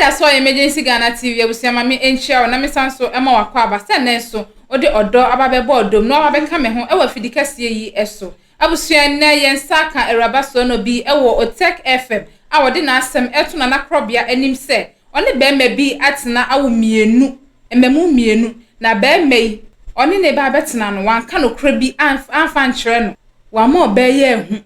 Ɛda so wɔ Emergency Ghana TV abusua ma me nkyia wo na me san so ma wakɔ aba sɛ nnɛ nso wode ɔdɔ aba bɛbɔ ɔdɔ mu na waba bɛka me ho wɔ afidi kɛseɛ yi so. Abusua nnɛ yɛn nsa aka Awuraba Soɔnɔ bi wɔ Otec FM a ɔde n'asɛm reto Nana Korɔbea anim sɛ ɔne barima bi atena awo mmienu, mmamu mmienu, na barima yi ɔne ne ba abɛtena no wanka nokorɛ bi amfa ankyerɛ no, wama ɔbaa yi ahu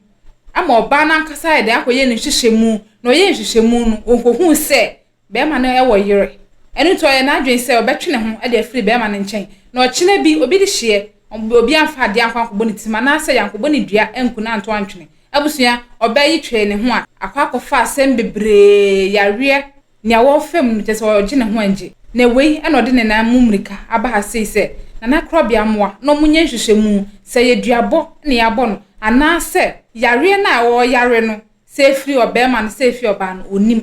ama ɔbaa no ankasa ayɛ dɛn akɔyɛ ne nhwehwɛmu, na ɔyɛɛ nhwehwɛmu no, ɔkɔhuu sɛ barima no wɔ yere. Ɛno nti ɔyɛɛ n'adwene sɛ ɔbɛtwe ne ho de afiri barima no nkyɛn, na ɔkyena bi obi de hyeɛ, obi amfa adeɛ ankɔ ankɔbɔ ne tirim anaasɛ yɛankɔbɔ ne dua anku no anto antwene. Abusua, ɔbaa yi twee ne ho a, akɔ akɔfa asɛm bebree, yareɛ, Nea wɔrefa mu no, kyerɛ sɛ ɔregye ne ho angye. Na wei na ɔde ne nan mu mmirika aba ha sei sɛ Nana Korɔbea mmoa na wɔnyɛ nhwehwɛmu sɛ ɛyɛ duabɔ na yɛabɔ no anaasɛ yareɛ no a ɔreyare no sɛ ɛfiri ɔbarima no sɛ ɛfiri ɔbaa no ɔnnim.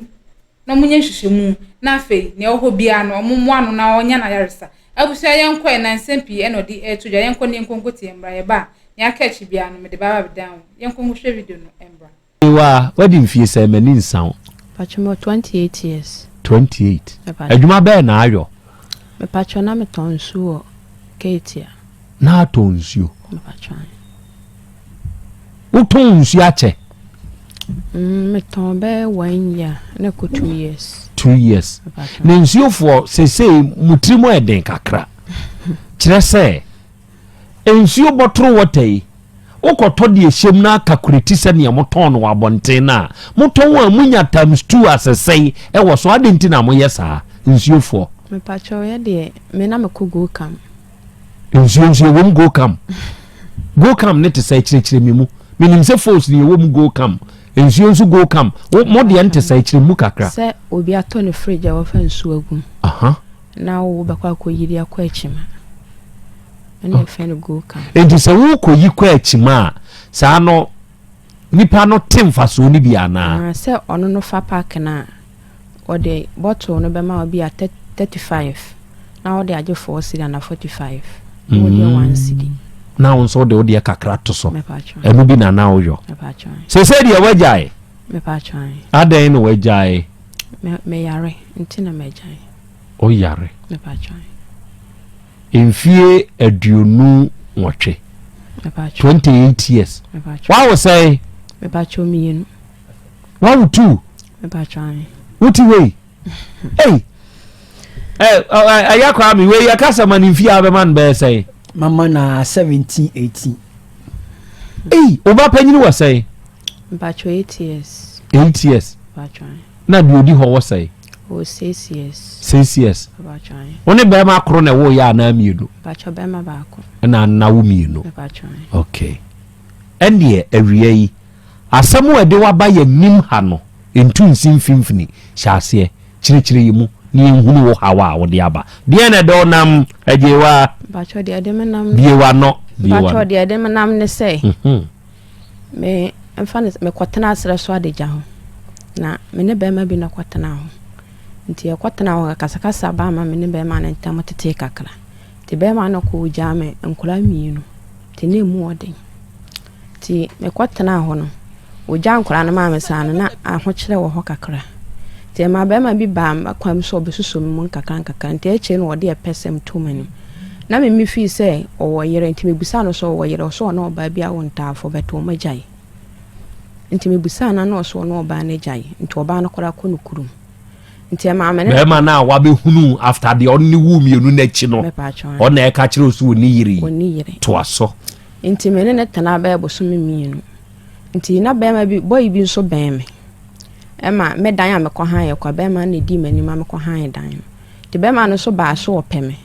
Na wɔnyɛ nhwehwɛmu na afei nea ɛwɔ hɔ biara no wɔmmoa no na ɔnya n'ayaresa. Abusua yɛnkɔ ɛ na nsɛm pii na ɔde reto dwa. Yɛnkɔ na yɛnkɔ nkɔtie mmra. Yɛba a, nea aka akyi biara no mede bɛaba abɛdan wo. Yɛnkɔ nkɔhwɛ video no mmra. Ewa, wadi mfie sɛn? M'ani nsa wo. Mpakyɛ mewɔ 28 years. 28. Adwuma bɛɛ na ayɔ? Mepakyɛ na metɔn nsuo wɔ Ketia. Na atɔn nsuo? Mepakyɛ. Wotɔn nsuo akyɛ? Mm, metɔn bɛyɛ one year na ɛkɔ 2 years. 2 years. Na nsuofoɔ seesei mo tiri mu ɛden kakra. Kyerɛ sɛ nsuo bottle water yi, wokɔtɔ deɛ ɛhyɛm no akakureti sɛneɛ motɔn no wɔ abɔnten no a, motɔn a munya times two asɛsɛe ɛwɔ so. Ade nti na moyɛ saa, nsuofoɔ? Mepakyɛ yɛ deɛ me na mekɔ GoCam. Nsuo wɔ mu GoCam? GoCam ne te sɛ, kyerɛkyerɛ mi mu. Menim sɛ fos ne ɛwɔ mu GoCam, nsuo nso GoCam. Mo deɛ nte sɛ, kyerɛ mu kakra. Sɛ obi atɔ ne fridge a wɔfa nsuo agum na wo bɛkɔ akɔyiri akɔ akyima, ɛna ɛfɛ no GoCam. Nti sɛ wokɔyi kɔ akyima a, saa no nipa no te mfasoɔ no bi anaa? Ah, sɛ ɔno no fa pack no a, ɔde bottle no bɛma obi a 35 na wɔde agye 4 cedi ana 45 na wɔde 1 cedi. Na wo nso wode wodeɛ kakra to so. Mepakyɛ. Ɛno bi na na woyɔ. Mepakyɛ. Sɛ deɛ woagyae? Mepakyɛ. Adɛn na woagyae? Meyare nti na magyae. Woyare? Mepakyɛ. Mfie 28. Mepakyɛ. 28 years. Mepakyɛ. Wawo sɛe? Mepakyɛ, mmienu. Wawo two? Mepakyɛ. Wote wei ei, ɛyɛ koraa me wei yɛka sɛ ma ne mfie a bɛma no bɛyɛ sɛe? Mama na 17, 18. Ei, wo ba panyini wɔ sɛe? Mepakyɛ, 8 years. 8 years. Mepakyɛ. Na deɛ ɔdi hɔ wɔ sɛe? Ɔwɔ 6 years. 6 years. Mepakyɛ. Wo ne bɛrima koro na ɛwɔ yɛ anaa mmienu? Mepakyɛ, bɛrima baako. Ɛna nna wo mmienu? Mepakyɛ. Okay, ɛndeɛ awia yi asɛm a ɛde waba yɛ nim ha no ntu nsi mfimfini. Hyɛ aseɛ kyerɛkyerɛ yi mu na yɛnhunu wo haw a wode aba. Deɛ na ɛde ɔnam agyewa? Mepakyɛ, deɛ ɛde me nam bie wa no, bie wa Mepakyɛ, no. Deɛ ɛde me nam ne sɛ me mfa ne mekɔtena aserɛ so adagya ho na me ne bɛrima bi na kɔtena ho. Nti yɛkɔtena hɔ, kasakasa ba ma me ne bɛrima no ntam tetee kakra. Nti bɛrima no kɔ gyaa me nkwadaa mmienu, nti na emu ɔden. Nti mekɔtena hɔ no, ogyaa nkwadaa no maa me saa no, na ahokyerɛ wɔ hɔ kakra. Nti ɛma bɛrima bi baa m'akwan mu sɛ ɔbɛsosɔ me mu nkakra nkakra. Nti akyire no ɔde ɛpɛsɛm too m'anim. Na me me fii sɛ ɔwɔ yere, nti mebusaa no sɛ ɔwɔ yere, ɔsɛ ɔne ɔbaa bi awo ntaafo bɛtɛ wɔn agyae. Nti mebusaa no na ɔsɛ ɔne ɔbaa no agyae, nti ɔbaa no koraa kɔ no kurom. Nti ɛmaa me ne Bɛrima no a wabɛhunu after deɛ ɔne ne wu mmienu no akyi no, Mepakyɛ. ɔna ɛka kyerɛ wo sɛ ɔni yere yi? Ɔni yere. Toa so. Nti me ne ne tena bɛyɛ bosome 2. Nti na bɛrima bi, boy bi nso bɛn me. Ɛma me dan a mekɔ han yɛ kwa, bɛrima no na edi m'anim a mekɔ han dan no. Nti bɛrima no nso baa so ɔpɛ me.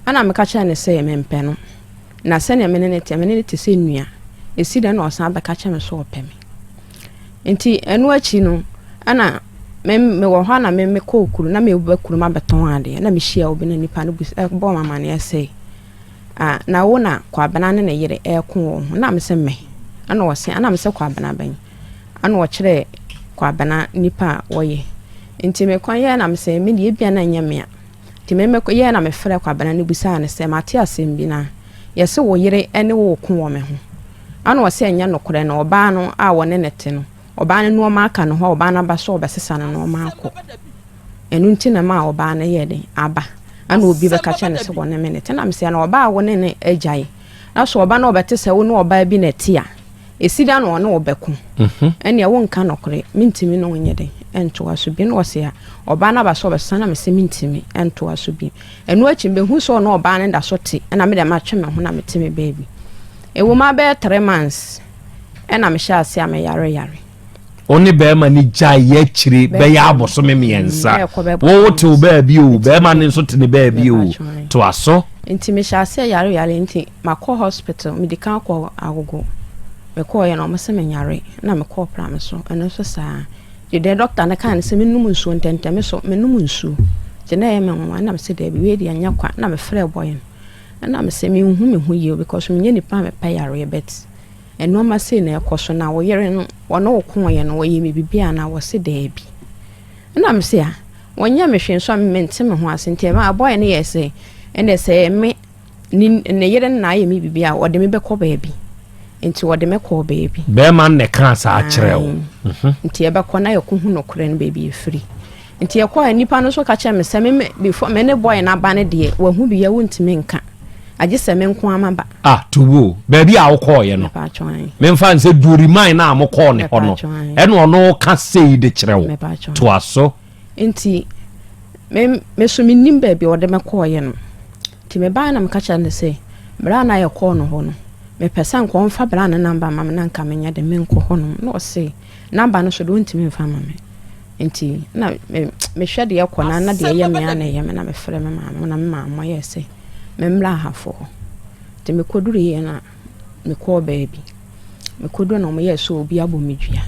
Ɛna meka kyerɛ no sɛ mempɛ no. Na sɛnea me ne ne te, me ne ne te sɛ nua. Esi dɛn na ɔsan bɛka kyerɛ me sɛ ɔpɛ me? Nti ɛno akyi no, ɛna me mewɔ hɔ a na me mekɔɔ kuro na meba kurom abɛtɔn adeɛ na mehyia obi na nipa no bus ɛbɔɔ me amaneɛ sɛ, ah, na wo na Kwabena ne ne yere ɛreko wɔn ho. Na me sɛ me, ɛna ɔse, ɛna me sɛ Kwabena bɛn? Ɛna ɔkyerɛ Kwabena nipa a wɔyɛ. Nti mekɔ yɛ na me sɛ me deɛ ebia na ɛnyɛ me a. Nti me mekɔ yɛ na mefrɛ Kwabena no bisaa no sɛ mate asɛm bi na yɛse wo yere ne wo ko wɔ me ho. Ɛna ɔse ɛnyɛ nokorɛ, na ɔbaa no a wɔne ne te no, ɔbaa no nneɛma aka ne hɔ a ɔbaa no aba so ɔbɛsesa no nneɛma akɔ. Ɛno nti na ɛmaa ɔbaa no yɛɛ den aba. Ɛna obi bɛka kyerɛ no sɛ wɔne me na ɛte. Na mesɛ na ɔbaa a wo ne no agyae na sɛ ɔba na ɔbɛte sɛ wo ne ɔbaa bi na ɛte a, ɛsi da na ɔne wo bɛko. Mhm. Ɛnneɛ wonka nɔkorɛ, mentumi ne wo nyɛ den ntoa so bio. Na ɔse a ɔbaa no aba sɛ ɔbɛsesa na mesɛ mentumi ntoa so bio. Ɛno akyi mehu sɛ ɔne ɔbaa no da so te ɛna me deɛ matwe me ho na mete me baabi. Ɛwɔ mu abɛyɛ 3 months ɛna mehyɛ ase a meyare yare. Wo ne bɛrima no gyae akyire bɛyɛ abosome mmiɛnsa. Wo te wo baabi o, bɛrima no nso te ne baabi o. Toa so. Nti mehyɛ aseɛ yare yare nti makɔ hospital, medi kan kɔ Agogo. Mekɔɔyɛ no ɔmo se menyare na mekɔɔ Prame so, ɛno nso saa. Nti deɛ doctor no kaa ne sɛ mennom nsuo ntɛntɛm, me so menom nsuo. Nti na ɛyɛ me nwanwa na mese daabi wei deɛ ɛnyɛ kwa na mefrɛɛ boy no. Ɛna mese menhu me ho yie because menyɛ nipa a mepɛ yareɛ but nnoɔma sei na ɛkɔ so na wo yere no ɔne wo koeɛ no ɔyɛ me biribi anaa wɔse daabi. Ɛna mese a wɔnyɛ me hwee nso a mente me ho ase nti ɛma boy no yɛ sɛ ɛnɛ sɛ me ne ne yere no na ayɛ me biribi a ɔde me bɛkɔ baabi nti ɔde me kɔɔ baabi. Bɛrima no na ɛkaa saa kyerɛ wo. Mhm. Nti yɛbɛkɔ na yɛkɔhu nokorɛ no baabi ɛfiri. Nti yɛkɔɔ a nipa no nso ka kyerɛ me sɛ me before me ne boy no aba no deɛ wahu bi yɛ wontumi nka agye sɛ me nko ara maba. Ah tuwo baabi a wokɔɔyɛ no memfa nsɛ duoriman no a mokɔɔ ne hɔ no ɛna ɔno ka sei de kyerɛ wo toa so. Nti me me so mennim baabi a ɔde me kɔɔeɛ no. Nti mebaeɛ na meka kyerɛɛ no sɛ berɛ a na yɛkɔɔ no hɔ no, mepɛ sɛ nka ɔmfa bra no namba ma me na nka menyɛ de menkɔ hɔ nom. Na ɔse namba no so de ɔntumi mfa ma me. Nti na me mehwɛ deɛ ɛkɔ na na deɛ ɛyɛ me a na ɛyɛ me na mefrɛ me maame na me maame yɛɛ sɛ memmra ahafo hɔ. Nti mekɔduruiɛ na mekɔɔ baabi. Mekɔduru na wɔyɛɛ sɛ obi abɔ me dua.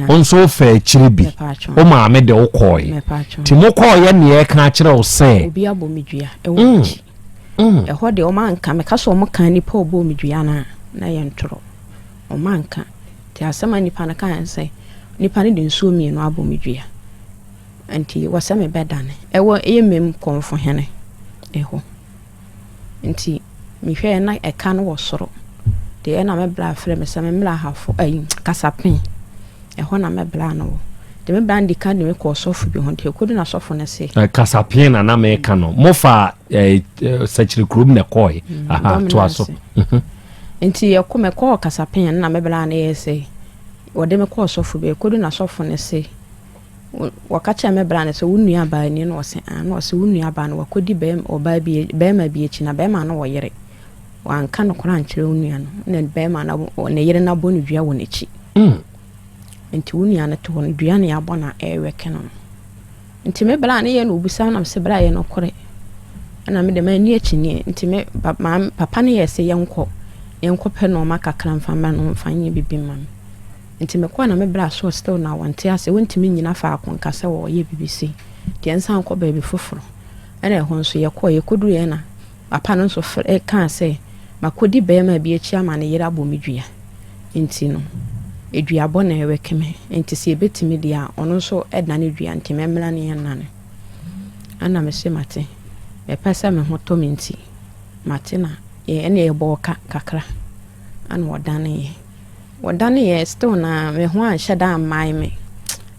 Wo nso wofaa akyiri bi. Wo maame de wo kɔɔe. Nti mokɔɔyɛ nea ɛka akyerɛ wo sɛ. Obi abɔ me dua ɛwɔ mm. m'akyi. Mm. Ɛhɔ deɛ ɔma nka meka sɛ ɔmo ka nipa ɔbɔ me dua no a na yɛ ntorɔ. Ɔma nka. Nti asɛm a nipa no kaa sɛ nipa no de nsuo mmienu abɔ me dua. Nti wɔ sɛ mebɛdane. Ɛwɔ ɛyɛ mmam kɔnfo hene ɛhɔ. Nti mehwɛɛ na ɛka no wɔ soro. Deɛ ɛna me bra frɛ me sɛ me mmra ahafo ayi kasapen. Ɛhɔ na me bra no wɔ. Nti me bra no di kan de me kɔɔ sɔfo bi ho. Nti ɛkɔdu na sɔfo no se. Kasapen na na meka no. Mofa sɛkyerɛ kurom na ɛkɔɔe. Mm, Aha, toa so. Mhm. Nti yɛkɔ mekɔɔ kasapen na me bra no yɛ sɛ wɔde me kɔɔ sɔfo bi. Ɛkɔdu na sɔfo no se Wɔka kyerɛɛ me bra no sɛ, Wo nuabaa ni? Na ɔse, Aane. Na ɔse, Wo nuabaa no, wakɔdi ɔbaa bi, barima bi akyi, na barima no wɔ yere. Wanka nokorɛ ankyerɛ wo nua no, na barima no, ne yere no abɔ no dua wɔ n'akyi. Mm. Nti wo nua no te hɔ no, dua na yɛabɔ no a ɛrewɛke no no. Nti me bra no yɛ na obisa na mese bra yɛ nokorɛ. Ɛna me de manni akyinnyeɛ. Nti me maame, papa no yɛɛ sɛ yɛnkɔ, yɛnkɔpɛ nnoɔma kakra mfa mma no mfa nyɛ biribi mma me. Nti mekɔe na me bra so still na wɔnte ase, wɔntumi nnyina faako nka sɛ wɔreyɛ biribi sei. Nti yɛnsan nkɔ baabi foforo. Ɛna ɛhɔ nso yɛkɔe, yɛkɔduruiɛ na papa no nso frɛ kaa sɛ makɔdi barima bi akyi ama ne yere abɔ me dua. Nti no, duabɔ na ɛwɛke me. Nti sɛ yɛbɛtumi deɛ a, ɔno nso dane dua nti mɛmmra ne yɛnnane. Ɛna mese mate, mepɛ sɛ me ho tɔ me nti mate na ɛne yɛbɔɔ ka kakra ɛna ɔdaneeɛ. Wɔdaneeɛ still na me ho anhyɛ da ammae me.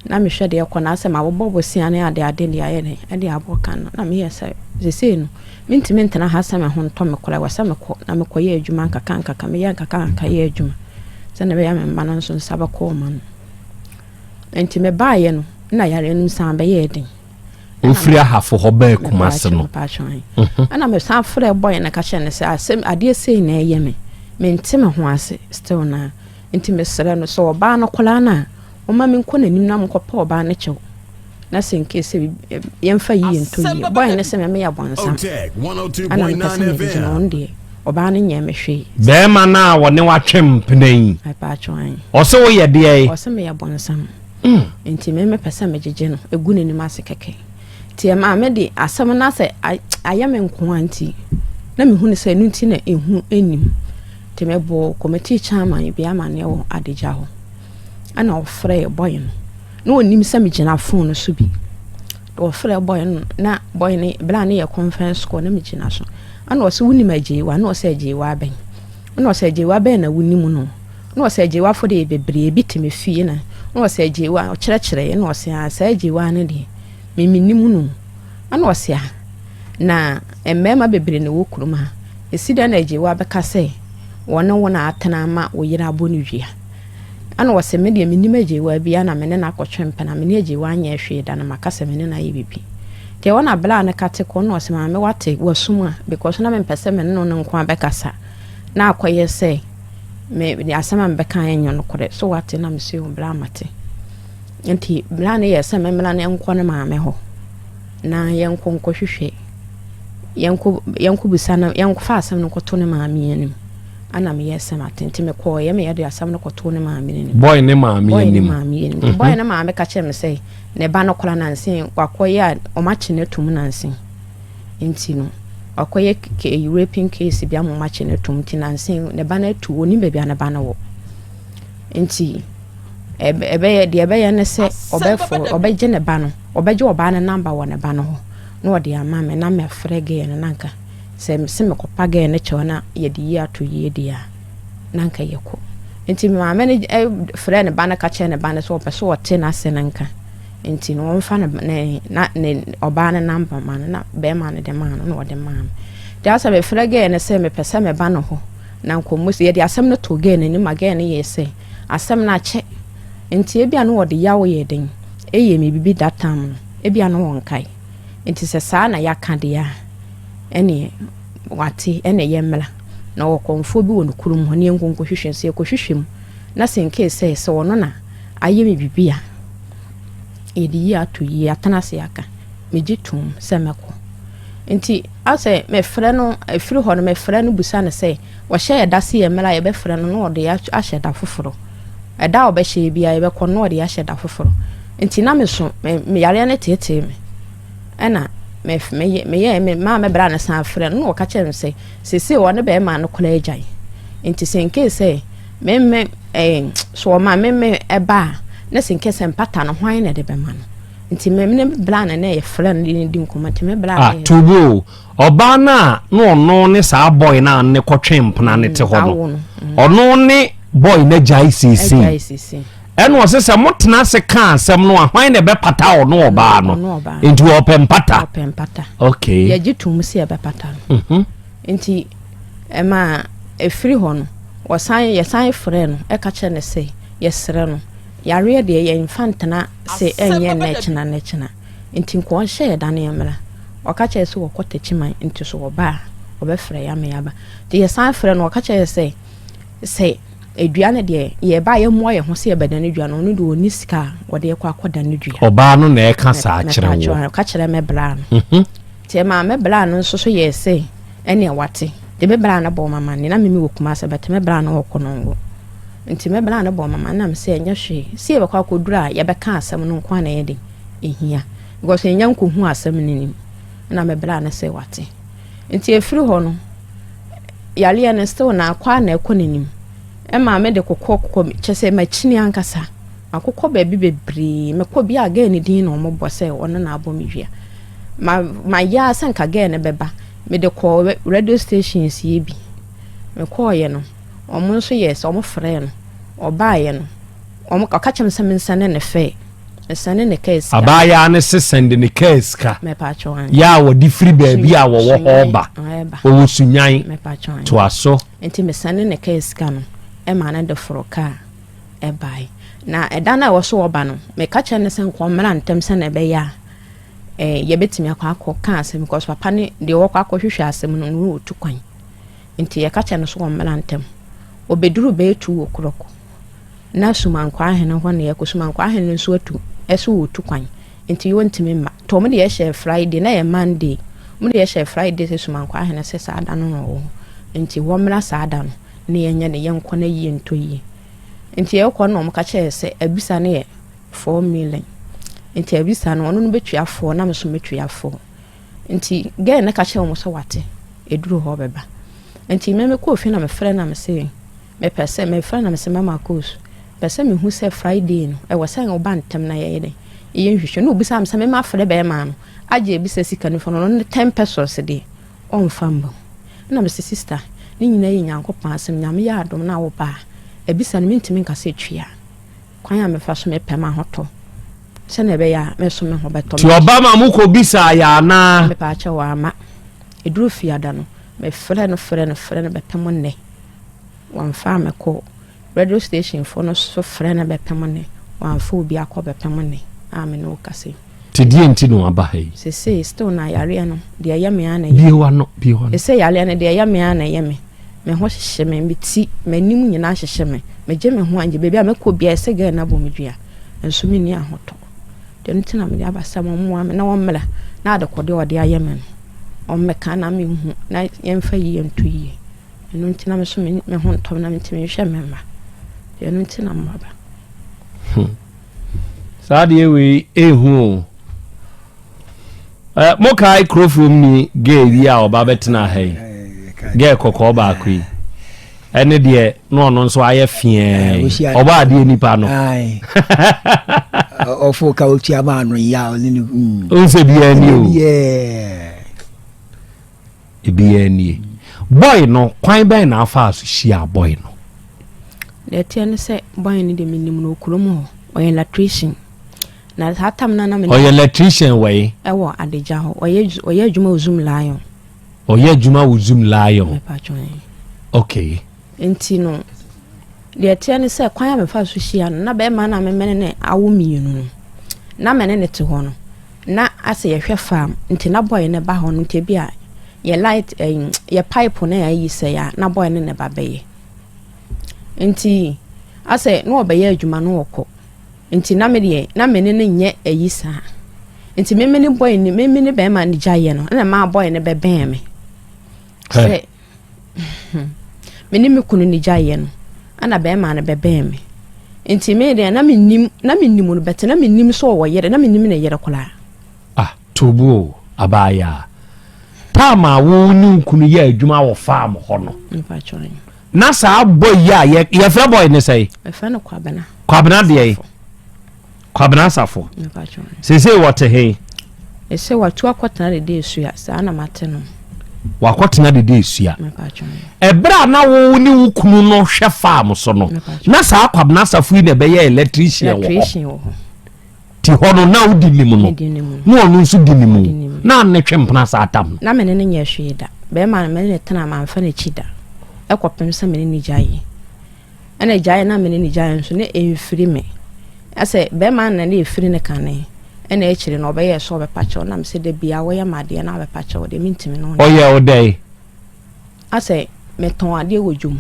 Na mehwɛ deɛ ɛkɔ no asɛ mabobɔ bosea ne ade ade de ayɛ dɛn de abɔ ka no. Na meyɛ sɛ seesei no mentumi ntena ha sɛ me ho ntɔ me koraa ɛwɔ sɛ mekɔ na mekɔyɛ adwuma nkakra nkakra meyɛ nkakra nkakra yɛ adwuma sɛdeɛ ɛbɛyɛ a me mma no nso nsa bɛkɔ wɔn ano. Nti mebaeɛ no na yareɛ no san bɛyɛɛ den. Wofiri Ahafo hɔ baa Kumase no. Ɛna mesan frɛ bɔyɛ no ka kyerɛ no sɛ asɛm adeɛ sei na ɛyɛ me mente me ho ase still na nti mesrɛ no sɛ ɔbaa no koraa no a ɔma menkɔ n'anim na menkɔpɛ ɔbaa no kyɛw na sɛ nke sɛ yɛmfa yie nto yie bɔyɛ no sɛ me meyɛ bɔnsam ɛna mepɛ sɛ mede gyina ɔno deɛ ɔbaa no nyɛ me hwee. Bɛrima no a wɔne watwe mpena yi ɔsɛ woyɛ deɛ ɔsɛ meyɛ bɔnsam. Nti me mepɛ sɛ megyegye no egu n'anim ase kɛkɛ. Nti ɛmaa me de asɛm no asɛ ayɛ me nkoa nti na mehu no sɛ ɛno nti na ehu nnim. Nti mebɔɔ committee chairman bi amanneɛ wɔ Adagya hɔ. Ɛna ɔfrɛɛ boy no. Na ɔnim sɛ megyina phone no so bi. Ɔfrɛɛ boy no na boy no berɛ a ne yɛ conference call na megyina so. Ɛna ɔsɛ wonim Agyewa? Na ɔsɛ Agyewa bɛn? Ɛna ɔsɛ Agyewa bɛn na wonim no? Na ɔsɛ Agyewafo deɛ bebree, ebi te me fie na na ɔsɛ Agyewa, ɔkyerɛkyerɛɛ na ɔsɛ aa saa Agyewa no deɛ, Me mennim no. Ɛna ɔse ah, na mmarima bebree na ɛwɔ kurom ha. Ɛsi dɛn na Agyewa bɛka sɛ wɔne wo na atena ama wo yere abɔ no dua? Ɛna ɔse me deɛ mennim Agyewa biara na me ne no akɔtwe mpena. Me ne Agyewa anyɛɛ hwee da na maka sɛ me ne no ayɛ biribi. Nti ɛhɔ na bra no kate kɔ na ɔse maame wate wasum a because na mempɛ sɛ me ne no nko ara bɛkasa na akɔyɛ sɛ me asɛm a mebɛka ɛnyɛ nokorɛ. So wate? Na mese o bra mate. Nti bra no yɛɛ sɛ memmra na yɛnkɔ ne maame hɔ na yɛnkɔ nkɔhwehwɛ yɛnkɔ yɛnkɔbisa no yɛnkɔfa asɛm no nkɔto ne maame anim ana meyɛɛ sɛ mate nti mekɔɔyɛ meyɛ de asɛm no kɔtoo ne maame no anim. Boy ne maame Boy ne anim. maame anim. Nti boy ne maame ka kyerɛ me sɛ ne ba no kora nanse wakɔyɛ a ɔmakye no atum nanse nti no wakɔyɛ ke raping case bi ama ɔmakye no atum nti nanse ne ba no atu onim baabi a ne ba no wɔ nti ɛbɛyɛ deɛ ɛbɛyɛ ne sɛ ɔbɛfo ɔbɛgye ne ba no ɔbɛgye ɔbaa no namba wɔ ne ba no hɔ na ɔde ama me na mafrɛ girl no na nka sɛ mese mekɔpa girl no kyɛw na yɛde yie ato yie deɛ a na nka yɛkɔ nti maame no frɛ ne ba no ka kyerɛ ne ba no sɛ ɔpɛ sɛ ɔte n'ase no nka nti no ɔmfa ne ne na ne ɔbaa no namba ma no na bɛrima no de maa no na ɔde maa me nti asɛ mefrɛ girl no sɛ mepɛ sɛ meba no hɔ na nkɔmmɔ si yɛde asɛm no too girl no anim ma girl no yɛɛ sɛ asɛm no akyɛ nti ebia na wɔde yaw yɛ den ɛyɛ me bibi that time no ebia na wɔnkae nti sɛ saa na yɛaka deɛ a ɛneɛ wate ɛne yɛmmra na ɔkɔmfoɔ bi wɔ ne kurom hɔ ne yɛnkɔ nkɔhwehwɛ sɛ yɛkɔhwehwɛ mu na sɛ nkee sɛ sɛ ɔno na ayɛ me bibi a yɛde yie ato yie atena ase aka megye tom sɛ mɛkɔ nti asɛ mefrɛ no ɛfiri hɔ no mefrɛ no busa no sɛ Wɔhyɛ yɛ da se yɛ mmra a yɛbɛfrɛ no na ɔde yɛ ahyɛ da foforɔ. Ɛda a ɔbɛhyɛ yɛ biara yɛbɛkɔ no na ɔde yɛ ahyɛ da foforɔ. Nti na me so me me yareɛ no teetee me. Ɛna me me meyɛɛ me maa me bra no san frɛ no na ɔka kyerɛ me sɛ seesei ɔne bɛrima no koraa agyae. Nti sɛ nkee sɛ me me ɛɛ so ɔma me me ɛba a na sɛ nkee sɛ mpata no hwan na ɛde bɛma no. Nti me ne bra no na yɛfrɛ no de ne di nkɔmmɔ nti me bra Ah, no yɛ Tobo, ɔbaa no a na ɔno ne saa boy no a ne kɔtwe mpena no te hɔ no, awo no. ɔno ne boy no agyae Agyae seesei. seesei. Ɛna ɔse sɛ motena ase ka asɛm no a, hwan na ɛbɛpata ɔno ɔbaa no? Ɔno ɔbaa no. Nti ɔpɛ mpata. Ɔpɛ mpata. Okay. Yɛgye tom sɛ yɛbɛpata no. Nti ɛma ɛfiri hɔ no, wɔsan yɛsan frɛ no ɛka kyerɛ no sɛ yɛsrɛ no, yareɛ deɛ yɛmfa ntena se ɛnyɛ nnɛ kyena nnɛ kyena. Nti nka ɔnhyɛ yɛ da no yɛmmra. Ɔka kyerɛ yɛ sɛ wɔkɔ Takyiman nti so ɔba a ɔbɛfrɛ yɛ ama yɛaba. Nti yɛsan frɛ no ɔka kyerɛ yɛ sɛ sɛ dua no deɛ yɛba a yɛmmoa yɛ ho sɛ yɛbɛdane dua no, ɔno deɛ ɔnni sika a ɔde kɔ akɔdane dua. Ɔbaa no na ɛka saa kyerɛ wo? Ɔka kyerɛ me braa no. Nti ɛmaa me braa no nso so yɛɛ sɛ ɛneɛ wate. Nti me braa no bɔɔ me amanneɛ, na me mewɔ Kumase but me braa no wɔ Konongo. Nti me bra no bɔɔ me amanneɛ na me sɛ ɛnyɛ hwee, sɛ yɛbɛkɔ akɔduru a yɛbɛka asɛm no nko ara na ɛyɛ den ɛhia because yɛnya nkɔhu asɛm no nim. Ɛna me bra no sɛ wate. Nti ɛfiri hɔ no yareɛ no still na akɔ a na ɛkɔ n'anim. Ɛma me de kokɔ kokɔ kyɛ sɛ makyini ankasa. Makokɔ baabi bebree. Mekɔ bi a girl no din na wɔbɔ sɛ ɔno na abɔ me dua. Ma mayɛ ara sɛ nka girl no bɛba. Mede kɔɔ radio stations yɛ bi. Mekɔɔyɛ no wɔn nso yɛɛ sɛ wɔfrɛɛ no. Ɔbaeɛ no, wɔn ɔka kyerɛ me sɛ mensɛne ne fare. Mesɛne ne kaa sika. Abaayaa no se sɛnde ne kaa sika. Mepatwo an. Yɛ a wɔde firi baabi a wɔwɔ hɔ ba. Ɛba. Wɔwɔ Sunyan. Mepatwo an. Toa so. Nti mesɛne ne kaa sika no ɛma no de foro kaa ɛbae. Na ɛda no a ɛwɔ so ɔba no, meka kyerɛ no sɛ nka ɔmmra ntɛm sɛnea ɛbɛyɛ a eh, yɛbɛtumi akɔ akɔ ka asɛm because papa ne deɛ wɔkɔ akɔhwehwɛ asɛm no no ɔtu kwan. Nti yɛka kyerɛ no sɛ ɔmmra ntɛm. Ɔbɛduru bɛyɛ 2 o'clock na Sumankwaa hene hɔ na yɛkɔ. Sumankwaa hene no nso atu, ɛso ɔretu kwan nti ɔntumi mma. Nti wɔn de yɛhyɛɛ Friday, na ɛyɛ Monday. Wɔn de yɛhyɛɛ Friday sɛ Sumankwaa hene sɛ saa da no na ɔwɔ hɔ. Nti wɔmmra saa da no na yɛnyɛ no, yɛnkɔ na yie ntɔ yie. Nti yɛkɔ no na wɔka kyerɛɛ sɛ abisa no yɛ 4 million. Nti abisa no ɔno no bɛtua 4 na me nso mɛtua 4. Nti girl no ka kyerɛɛ wɔn sɛ wate, ɛduru hɔ ɔbɛba. Nti me mekɔɔ fie na mefrɛ na mese mepɛ sɛ mefrɛ na mese mama Akos, pɛ sɛ mehu sɛ Friday no ɛwɔ sɛ woba ntɛm na yɛyɛ dɛn yɛyɛ nhwehwɛ. Na obisaa me sɛ mema frɛ bɛrima no agye abisa sika no fa no, ɔno ne 10 pesos deɛ ɔmfa mma mu. Ɛna mese sister ne nyinaa yɛ Nyankopɔn asɛm, Nyame yɛ adom na woba a abisa no mentumi nka sɛ tua. Kwan a mefa so mepɛ m'ahotɔ. Sɛnea ɛbɛyɛ a me nso me ho bɛtɔ Nti me. ɔba ma mokɔ bisaa yɛ anaa? Mepaakyɛw wamma. Ɛduru fiada no, mefrɛ no frɛ no frɛ no bɛpem nnɛ. Wamfa ammɛkɔ. Radio station foɔ no nso frɛ no bɛpem nnɛ. Wamfa obi akɔ bɛpem nnɛ a me ne wo kasa yi. Nti deɛ nti na waba ha yi? Sesei still na yareɛ no deɛ ɛyɛ me ara na ɛyɛ me. Bue w'ano, bue w'ano. Sesei yareɛ no deɛ ɛyɛ me ara na ɛyɛ me. Me ho hyehye me, me ti, m'anim nyinaa hyehye me. Megye me ho angye. Baabi a mɛkɔ biara ɛsɛ girl no abɔ me dua. Nso menni ahotɔ. Deɛ nti na mede aba sɛ wɔmmoa me na wɔmmra na adekodeɛ a wɔde ayɛ me no, wɔmmɛka na menhu na yɛmfa yie nto yie. Ɛno nti na me nso me ho ntɔ me na mentumi nhwɛ me mma. Ɛno nti na maba. Hmm. Saa deɛ wei ehu o. Eh, mokae kurofuom ni gay bi a ɔba bɛtena ha yi. Gay kɔkɔɔ baako yi. Ɛne deɛ na ɔno nso ayɛ feɛ. Ɔbɔ adeɛ nipa no. Ɔfo ka otua maa no ya ɔne ne. Mm. Nsɛ biara ni o. Ebiara nie. Boy no, kwan bɛn na afaa so hyiaa boy no? Deɛ ɛteɛ ne sɛ boy no deɛ menim no wɔ kurom hɔ. Ɔyɛ electrician. Na saa tam no na me. Ɔyɛ electrician wɔ yi? Ɛwɔ Adagya hɔ. Ɔyɛ ɔyɛ adwuma wɔ Zoom Lion. Ɔyɛ adwuma wɔ Zoom Lion. Mepatwɔ. Okay. Nti no, deɛ ɛteɛ ne sɛ kwan a mefa so hyia no na bɛrima no a memene ne awo mmienu no na me ne ne te hɔ no na asɛ yɛhwɛ farm nti na boy no ba hɔ no nti ebi a yɛ light ɛyi yɛ pipe no ayi sɛe a na boy no na ɛba bɛyɛ nti asɛ na ɔbɛyɛ adwuma no ɔkɔ nti na me deɛ na me ne no nyɛ ayi saa nti me me ne boy no me me ne bɛrima no gya yɛ no ɛna maa boy no bɛbɛn me sɛ me ne me kunu no gyaeɛ no ɛna bɛrima no bɛbɛn me nti me deɛ na menim na menim no bɛte na menim sɛ ɔwɔ yere na menim ne yere koraa. Ah tobu o abaayaa taam a wo ne wo kunu yɛ adwuma wɔ farm hɔ no na saa boy yi a yɛfrɛ boy ne sɛe? Yɛfrɛ no Kwabena. Kwabena deɛ? Kwabena Asafo. Seesei wɔte he? Ese watu akɔtena Dede Esua, saa na mate no. Wakɔtena Dede Esua. Ɛberɛ a na wo ne wo kunu no hwɛ farm so no, na saa Kwabena Asafo yi na ɛbɛyɛ electrician wɔ hɔ. Ti hɔ no na wodi nim no, na ɔno nso di ne mu, na ne twe mpena saa tam no. Na me ne no nyɛ hwee da. Bɛrima no me ne no tena mamfa n'akyi da. Ɛkɔpem sɛ me ne no gyaeɛ. Ɛna gyaeɛ na me ne no gyaeɛ nso na ɛmfiri me. Asɛ bɛrima no na na ɛfiri no kane. Ɛna akyire no ɔbɛyɛɛ sɛ ɔbɛpa kyɛw na mesɛ da biara woyɛ me adeɛ na wabɛpa kyɛw deɛ mentumi ne wo nyɛ. Ɔyɛɛ wo dɛn? Asɛ metɔn adeɛ wɔ dwom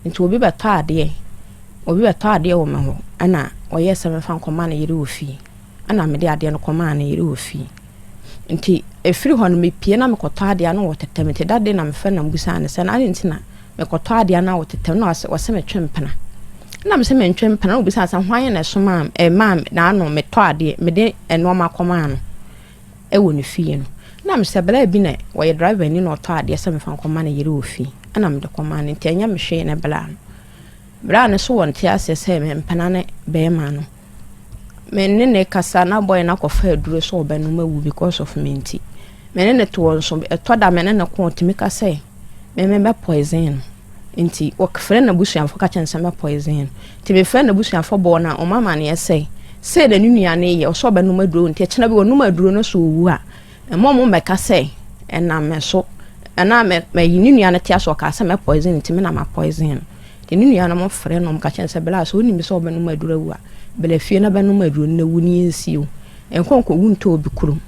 nti obi bɛtɔ adeɛ obi bɛtɔ adeɛ wɔ me hɔ ɛna ɔyɛɛ sɛ memfa nkɔma ne yere wɔ fie ɛna mede adeɛ no kɔmaa ne yere wɔ fie. Nti ɛfiri hɔ no mepie na mekɔtɔ adeɛ a na ɔtetɛ me nti da de na mefrɛ no na mebisaa no sɛ na adɛn nti na mekɔtɔ adeɛ na ɔtetɛ me na ɔse metwe mpena na mese mentwe mpena na ɔbisaa sɛ hwan na ɛsomaa ɛmaa n'ano metɔ adeɛ mede nnoɔma kɔmaa no ɛwɔ ne fie no na mesɛ bla bi na ɔyɛ driver ni na ɔtɔ adeɛ sɛ mefa nkɔma ne yere wɔ fie ɛna mede kɔmaa no nti ɛnyɛ me hwee ne bla no bla no so wɔnte aseɛ sɛ mempena ne bɛrima no Me ne no kasa na boy no akɔfa aduro sɛ ɔbɛnom awu because of me nti. Me ne no to hɔ nso, ɛtɔ da me ne no ko ɔtumi ka sɛ me me bɛ poison no. Nti wɔfrɛ n'abusuafoɔ ka kyerɛ no sɛ mɛ poison no. Nti mefrɛ n'abusuafoɔ bɔɔ no a ɔma amaneɛ sɛ sei na ne nua no yɛ ɔsɛ ɔbɛnom aduro nti ɛkyena bi ɔnom aduro no so ɔwu a mma ɔmo mmɛka sɛ ɛnam me so anaa mɛ mɛyi ne nua no te ase ɔkaa sɛ mɛ poison nti me na ma poison no. Nti ne nuanom frɛ no ka kyerɛ no sɛ, Bla, sɛ wonim sɛ wobɛnom aduro awu a, bla fie na bɛnom aduro no na wu na yɛnsie wo. Nkɔ nkɔwu ntɔ obi kurom.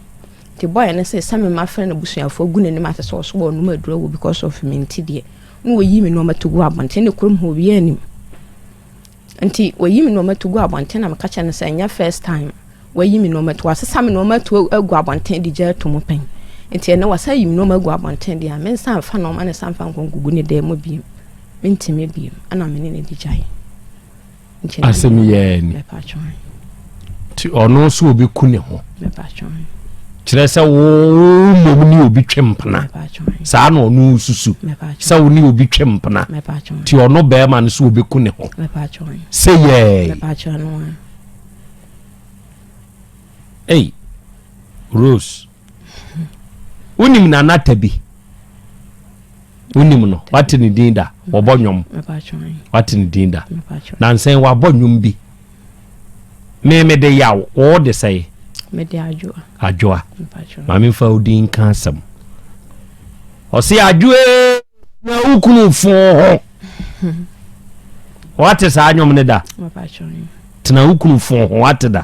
Nti boy no se, sɛ me mafrɛ n'abusuafoɔ agu n'anim ase sɛ ɔso ɔrenom aduro awu because of me nti deɛ, na wɔyi me nnoɔma to gu abɔnten ne kurom hɔ obiara nnim. Nti wɔyi me nnoɔma to gu abɔnten na meka kyerɛ no sɛ ɛnyɛ first time wayi me nnoɔma to, wasesa me nnoɔma to agu abɔnten de gya ato mu pɛn. Nti ɛnɛ wasan ayi me nnoɔma agu abɔnten deɛ a, mensan mfa nnoɔma no san mfa nkɔ nkɔgu ne dan mu bio. Mentumi bio. Ɛna me ne no di gyae. Nti asɛm yɛɛ ni. Nti ɔno nso obi ku ne ho. Kyerɛ sɛ wo mmom ne obi twe mpena. Saa na ɔno susu sɛ wo ne obi twe mpena. Nti ɔno bɛrima no so obi ku ne ho. Sɛ yɛɛ. Ei, Rose, wonim Nana Tabi? Wonim no? Wate ne din da? Wɔbɔ nnwom. Wate ne din da? Nansɛn wabɔ nnwom bi. Me mede yaw, wo de sɛe? Mede adwoa. Adwoa. Ma memfa wo din nka asɛm. Ɔse adwoa na wo kunu fo ho. Wate saa nnwom ne da? Tena wo kunu fo ho, wate da?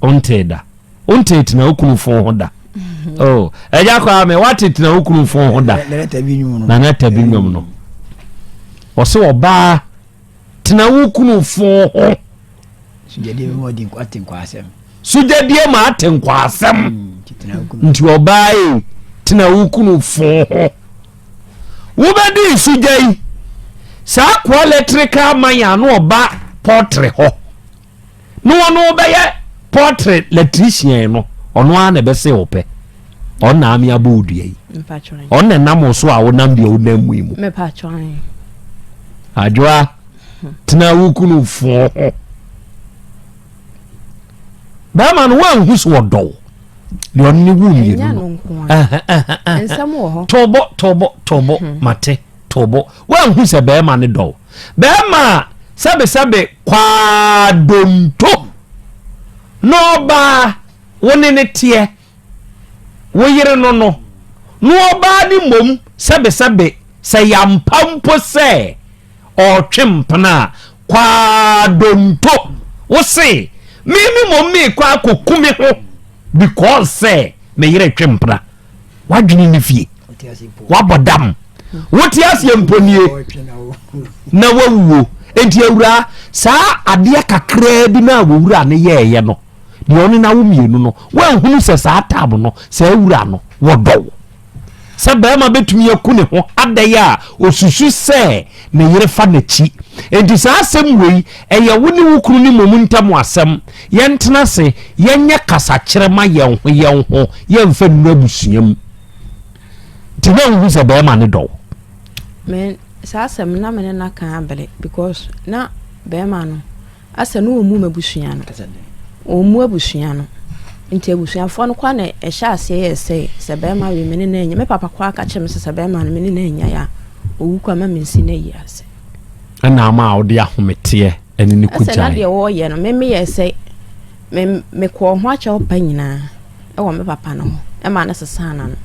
Wontee da. Wontee tena wo kunu fo ho da. Oh, ɛgya kwaa me wate tena wo kunu fo ho da. Nana tabi nnwom no. Ɔse ɔbaa Tena wo kunu fo ho. Sugyadie ma ɔdi ate nkwaasɛm. Sugyadie ma ate nkwaasɛm. Mm, Nti ɔbaa yi tena wo kunu fo ho. Wobɛdi sugya yi saa koa electrical man a na ɔba pɔtre hɔ. Na ɔno ɔbɛyɛ pɔtre electrician no ɔno ara na ɛbɛsɛ ɔpɛ ɔno na ame abɔ wo dua yi ɔno na ɛnam wo so a wonam deɛ wonam mu yi mu adwoa tena wo kunu fo ho bɛrima no woanhu so ɔdɔ wo deɛ ɔno ne wo mmienu no tɔbɔ tɔbɔ tɔbɔ hmm. mate to bo. Woanhu sɛ bɛrima no dɔ wo. Bɛrima a sɛbesɛbe kwaadonto na ɔbaa wo ne ne teɛ, wo yere no no, na ɔbaa no mmom sɛbesɛbe sɛ yɛampa mpo sɛ ɔretwe mpena a, kwaadonto, wo se, me me mmom meekɔ akɔku me ho because sɛ me yere twe mpena. W'adwene ne fie. Wabɔ dam. Wote aseɛ mpo nie na wawuo. Enti awuraa, saa adeɛ kakraa bi no a wɔwura no yɛɛyɛ no, deɛ ɔne no awo mmienu no, woanhunu sɛ saa tam no, saa wura no, wɔdɔ wo. Sɛ barima bɛtumi aku ne ho adɛn a ɔsusu sɛ ne yere fa n'akyi. Enti saa asɛm wei, ɛyɛ wo ne wo kunu no mmom ntam asɛm. Yɛntena ase, yɛnyɛ kasakyerɛ ma yɛn ho yɛn ho, yɛmfa nnuru abusua mu. Nti na wohu sɛ barima no dɔ wo? Me, saa asɛm no na me ne no aka abere because na barima no asɛ no ɔmmu m'abusua no. Ɔmmu abusua no. Nti abusuafoɔ no koraa na ɛhyɛ aseɛ yɛ sɛ sɛ bɛrima wei me ne no anya me papa koraa ka kyerɛ me sɛ sɛ bɛrima no me ne no anya a ɔwu koraa ma mensi no ayi ase. Ɛna ama a wode ahometeɛ ɛne ne kɔ gyae. Ɛsɛ na deɛ wɔreyɛ no me meyɛ sɛ me mekɔɔ ho akyɛw pa nyinaa ɛwɔ me papa no ho ɛma no sesaa n'ano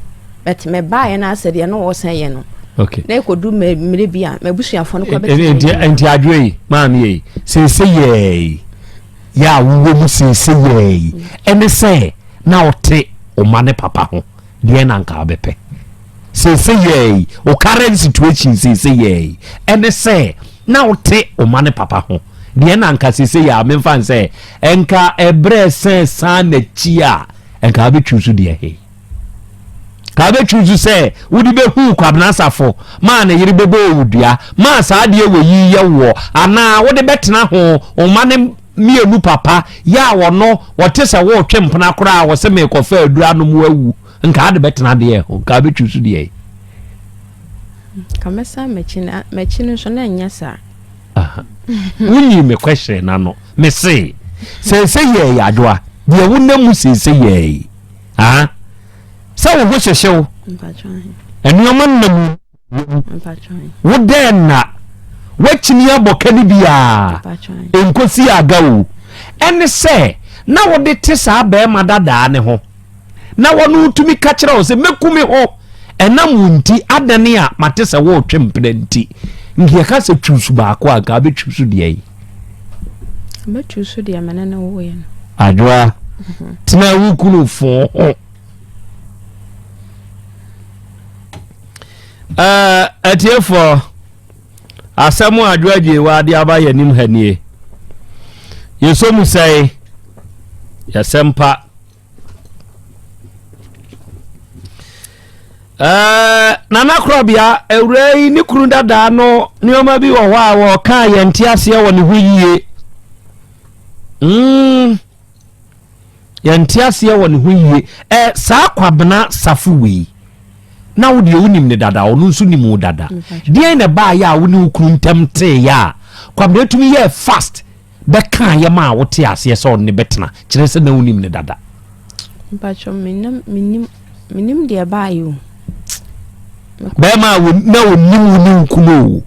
but mebaeɛ no asɛ deɛ no wɔsan yɛ no okay. na ɛkɔdu mmerɛ bi a m'abusuafoɔ no koraa bɛtumi nti nti adwoa yi maame yi seesei yɛɛ yi yɛ a wowɔ mu seesei yɛɛ yi ɛne sɛ na ɔte ɔma ne papa ho deɛ na nka wobɛpɛ seesei yɛɛ yi o current situation seesei yɛɛ yi ɛne sɛ na wote ɔma ne papa ho deɛ na nka seesei yɛ a memfa n sɛ ɛnka ɛberɛ sɛ san n'akyi a ɛnka wobɛtwi so deɛ he Ka wobɛtwi nso sɛ wode bɛhuu Kwabena Asafo maa ne yere bɛbɔɔ wo dua maa saa adeɛ wɔ yi yɛ woɔ anaa wode bɛtena ho wo mma no mmienu papa yɛ a wɔno wɔte sɛ woretwe mpena koraa a wɔse merekɔfa aduru anom awu nka wode bɛtena deɛ ho nka wobɛtwi so deɛ. Nka mɛsan m'akyi na m'akyi no nso na ɛnyɛ saa. Wonyii me question no ano mese seesei yɛɛ yɛ adwoa deɛ wonam mu seesei yɛɛ yi. Ah, sɛ wo ho hyehye wo, nneɛma nna mu, wo dɛn na woakyini abɔ ka no biara nkosi aga o. Ɛne sɛ na wode te saa bɛrima dadaa ne ho na wɔn tumi ka kyerɛ wo sɛ mɛku me ho ɛnam wo nti adane a mate sɛ woretwe mpena nti nka yɛka sɛ twiw so baako a nka wobɛtwiw so deɛ yi. Mɛtwiw so deɛ mene ne woeɛ no. Adwoa, tena wo kunu fo ho. Atiefoɔ, asɛm a Adwoa Gyewa ade aba yɛn anim ha nie. Yɛsɔ mu sɛe, yɛsɛm pa. Ɛɛ Nana Korɔbea, awuraa yi ne kunu dadaa no nneɛma bi wɔ hɔ a wɔka a yɛnte aseɛ wɔ ne ho yie. Mm, yɛnte aseɛ wɔ ne ho yie. Ɛ saa Kwabena Safo wei, na wo deɛ wonim ne dada, ɔno nso nim wo dada. Deɛn na ɛbaayɛ a wo ne wo kunu ntam teeɛ a Kwabena tumi yɛɛ fast bɛkaeɛ maa wotee aseɛ sɛ ɔne no bɛtena, kyerɛ sɛ na wonim no dada? Mpakyɛ menim menim menim deɛ ɛbaeɛ o. Bɛrima a na onim wo ne wo kunu o.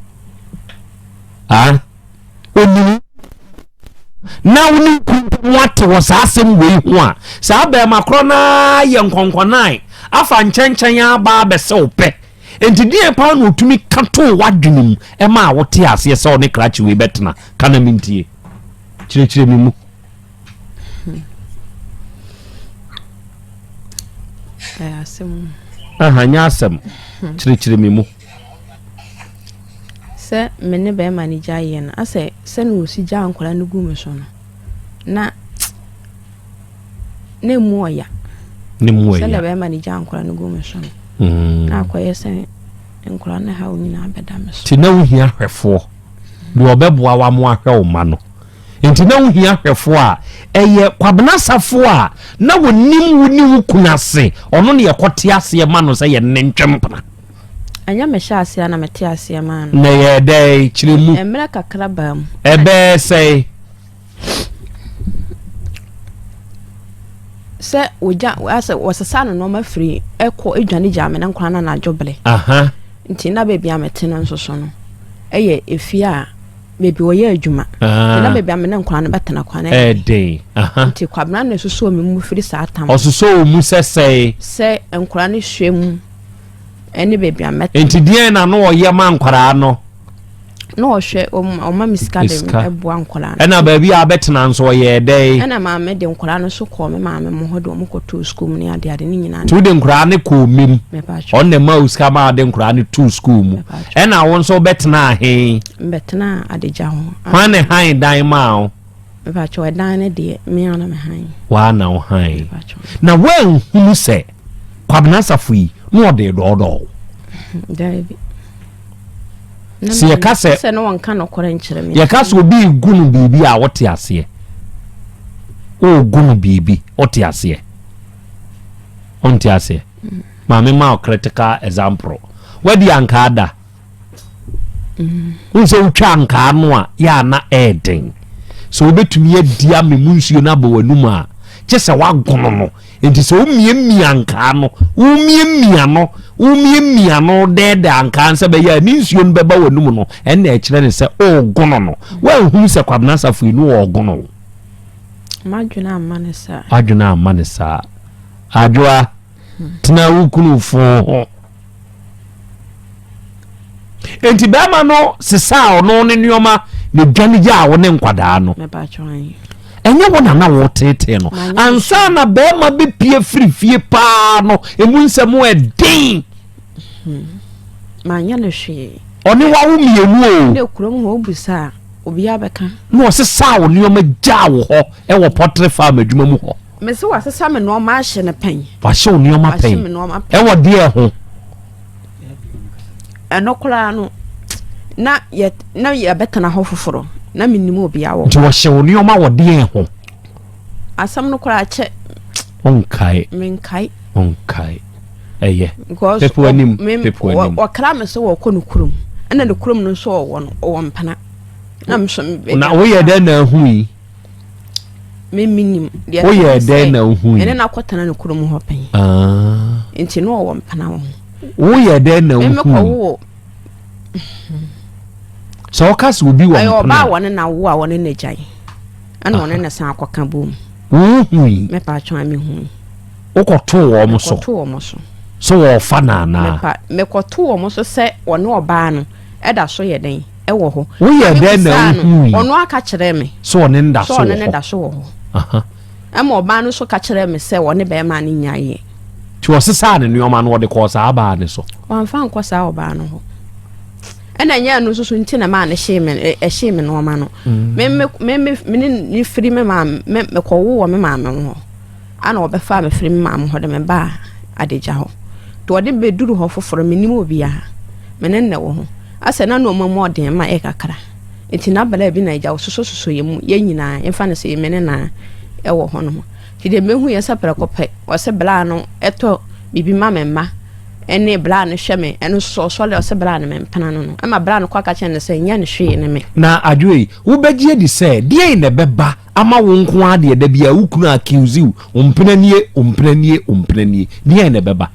Ah, onim. na wo ne kunu ntam ate wɔ saa asɛm wei ho a, saa bɛrima korɔ no ara yɛ nkɔnkɔnae afa nkyɛnkyɛn aba abɛsɛ wo pɛ. Enti deɛn paa na ɔtumi ka too w'adwene mu ɛmaa wote aseɛ sɛ ɔne krakye wei bɛtena? Ka na mentie. Kyerɛkyerɛ me mu. Ɛyɛ asɛm. Aha, nyɛ asɛm. Kyerɛkyerɛ me mu. Sɛ me ne bɛrima no gyaeɛ no, asɛ sɛnea ɔsi gyaa nkwadaa no gu me so no, na na emu ɔya. Ne mu ɔya. Sɛnea bɛrima no gyaa nkwadaa no gu me so no, na akɔyɛ sɛ nkwadaa no haw nyinaa bɛda me so. Nti na wohia hwɛfoɔ deɛ ɔbɛboa wa mo ahwɛ wo ma no. Nti na wohia hwɛfoɔ a ɛyɛ Kwabena Safo a na wɔnim wo ne wo kunu ase, ɔno ne yɛkɔte aseɛ ma no sɛ yɛne no ntwe mpena. Ɛnyɛ mehyɛ aseɛ na mete aseɛ maa no. Na ɛyɛɛ dɛn? Kyerɛ mu. Mmerɛ kakra baa mu. Ɛbɛɛ sɛe? Sɛ wɔgya asɛ wɔsesa no nneɛma firi ɛkɔ edwane gyaa me ne nkwadaa no anadwo bere. Aha. Nti na baabi a mete no nso so no ɛyɛ efie a baabi wɔyɛ adwuma. Nti na baabi a me ne nkwadaa no bɛtena kwan no ɛden. Nti Kwabena na ɛsosɔɔ me mu firi saa tam. Ɔsosɔɔ wo mu sɛ sɛe? Sɛ nkwadaa no hwɛ mu ɛne baabi a mɛtena. Nti deɛn na na ɔyɛ ma nkwadaa no? Na ɔhwɛ ɔma me sika de ɛboa nkwadaa no. Ɛna baabi a abɛtena nso ɔyɛɛ dɛn? Ɛna maame de nkwadaa no nso kɔɔ me maame mo hɔ de wɔn kɔtoo sukuu mu ne ade ade ne nyinaa. Nti wode nkwadaa no kɔɔ mem? Ɔno na ɛma wo sika ma wode nkwadaa no too sukuu mu. Ɛna wo nso wobɛtenaa he? Mbɛtenaa adagya ho. Hwan ne han dan maa wo? Mepakyɛw, ɛdan no deɛ, me ara na me han. Waa na wo han. Na woanhunu sɛ Kwabena Asafo yi na ɔde dɔɔdɔɔ wo? Daabi. Sɛ yɛka sɛ sɛ na wɔnka nokorɛ nkyerɛ me. Yɛka sɛ obi regu no biribi a wote aseɛ. Wogu no biribi, wote aseɛ. Wonte aseɛ. Mm. Maame ma wo critical example. Wadi ankaa da. Wohu sɛ wotwa ankaa no a, yɛ a na ɛyɛ den. Sɛ wobɛtumi adi ame mu nsuo no abɔ w'anum a, kyɛ sɛ woagono no. Enti sɛ womiamia ankaa no, womiamia no, womiamia no dɛɛdɛɛ ankaa no sɛ bɛyɛ a ne nsuo no bɛba w'anum no, ɛnna ɛkyerɛ ne sɛ ɔregono no. Woanhunu sɛ Kwabena Asafo yi no ɔregono wo. M'adwene amma ne saa. W'adwene amma ne saa. Adwoa, tena wo kunu fo ho. Enti bɛrima no sesaa ɔno ne nneɛma na dwane gyaa wo ne nkwadaa no. Ɛnyɛ wo na na woteetee no. Ansa na bɛrima bɛpie firi fie paa no, emu nsɛm ɛden. Hmm. Manyɛ no hwee. Ɔne wawo mmienu o. Ne kurom hɔ obusa a, obiara bɛka. Na ɔsesaa wo nneɛma gyaa wo hɔ ɛwɔ pɔtere farm adwuma mu hɔ. Mese wasesa me nneɛma ahye no pɛn. Wahye wo nneɛma pɛn. Wahye me nneɛma pɛn. Ɛwɔ deɛ ho. Ɛno koraa no na yɛ na yɛbɛtena hɔ foforɔ na menim obiara wɔ. Nti wɔhyɛ wo nneɛma wɔ deɛ ho. Asɛm no koraa kyɛ. Ɔnkae. Menkae. Ɔnkae. Ɛyɛ. Pepo anim. Pepo anim. Wɔkra me sɛ wɔkɔ no kurom ɛna ne kurom no nso ɔwɔ no ɔwɔ mpena. Na me nso. Na woyɛ dɛn na ahu yi? Me menim. Deɛ Woyɛɛ dɛn na wohui? Ɛne no akɔtena ne kurom hɔ pɛn. Ah. Nti na ɔwɔ mpena wɔ ho. Woyɛɛ dɛn na wohui? Mekɔwoo. Sɛ ɔka sɛ obi wɔ mpena. Ɛyɛ ɔbaa wɔne na wo a wɔne na gyae. Ɛna ɔne na san akɔka bom. Wohui? Mepa atwa mehui. Wokɔtoo wɔn so? Mekɔtoo wɔn so. So wɔfa no anaa? Mepa mekɔtoo wɔn so sɛ wɔne ɔbaa no ɛda so yɛ dɛn? Ɛwɔ hɔ. Woyɛ dɛn na wohui? Ɔno aka kyerɛɛ me. Sɛ ɔne no da so wɔ hɔ. Sɛ ɔne no da so wɔ hɔ. Ɛma ɔbaa no nso ka kyerɛɛ me sɛ ɔne bɛrima no nyaeɛ. Nti ɔsesaa ne nneɛma no ɔde kɔɔ saa baa no so? Wamfa ankɔ saa ɔbaa no hɔ. Ɛna ɛnyɛ ɛno nso so nti na maa no hyee me ɛhyee me nneɛma no. Mm. Me me me me ne ne firi me maame me mekɔwo wɔ me maame hɔ. Ana ɔbɛfaa me firi me maame hɔ de me baa adagya hɔ. Nti ɔde me bɛduru hɔ foforɔ, mennim obiara. Me ne no na ɛwɔ hɔ. Asɛ na nnoɔma mu ɔden ma ɛyɛ kakra. Nti na bra bi na agya ɔsosɔsosɔ yɛn mu, yɛn nyinaa, yɛmfa no sɛ me ne no ɛwɔ hɔ nom. Nti deɛ mɛhu yɛ sɛ prɛko pɛ, ɔsɛ bra no ɛtɔ biribi ma me mma, ɛne bra no hwɛ me, ɛno nso sɛ ɔsɔre a ɔsɛ bra no mempena no no. Ɛma bra no kɔ aka kyerɛ no sɛ nyɛ no hwee ne me. Na Adwoe, wobɛgye adi sɛ deɛn na ɛbɛba Ama wo nko ara deɛ da biara wo kunu accuse wo, wo mpena nie, wo mpena nie, wo mpena nie. Deɛn na ɛbɛba?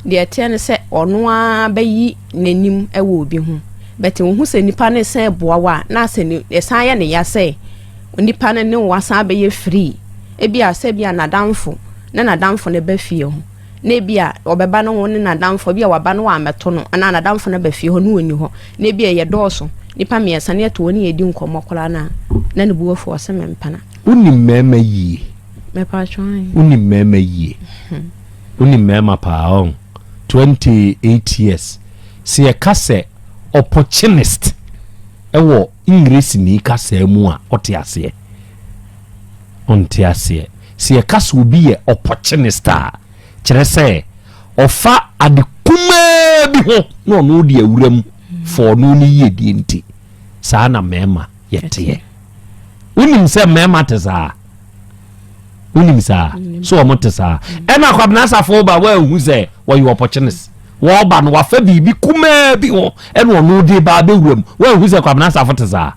Deɛ ɛteɛ ne sɛ ɔno ara bɛyi n'anim wɔ obi ho. But wohu sɛ nipa no san boa wo a, na asɛ ne ɛsan yɛ ne ya sɛ onipa no ne wo asan abɛyɛ free. Ebia sɛ ebia n'adamfo na n'adamfo no ba fie hɔ na ebia ɔbɛba no wo ne n'adamfo ebia waba no wammɛto no anaa n'adamfo no aba fie hɔ na ɔnni hɔ na ebia yɛdɔɔso nnipa mmiɛnsa na yɛte hɔ ne yɛdi nkɔmmɔ koraa no a na ne bo afu ɔse mempena. Wonim mmarima yie. Mepatwɔ ae. Wonim mmarima yie. Wonim mmarima paa ɔn. 28 years. Sɛ yɛka sɛ opportunist wɔ Engiresini kasaa mu a, wote aseɛ? Wonte aseɛ. Sɛ yɛka sɛ obi yɛ opportunist a, kyerɛ sɛ ɔfa ade kumaa bi ho na ɔno de awura mu for ɔno ne yiedie nti. Saa na mmarima yɛteɛ. Wonim sɛ mmarima te saa? Wonim saa? So wɔn te saa? Ɛna Kwabena Asafo ba wɔanhu sɛ wɔyɛ opportunist. Wɔba no wafa biribi kumaa bi ho ɛna ɔno de ba abɛwura mu. Wɔanhu sɛ Kwabena Asafo te saa?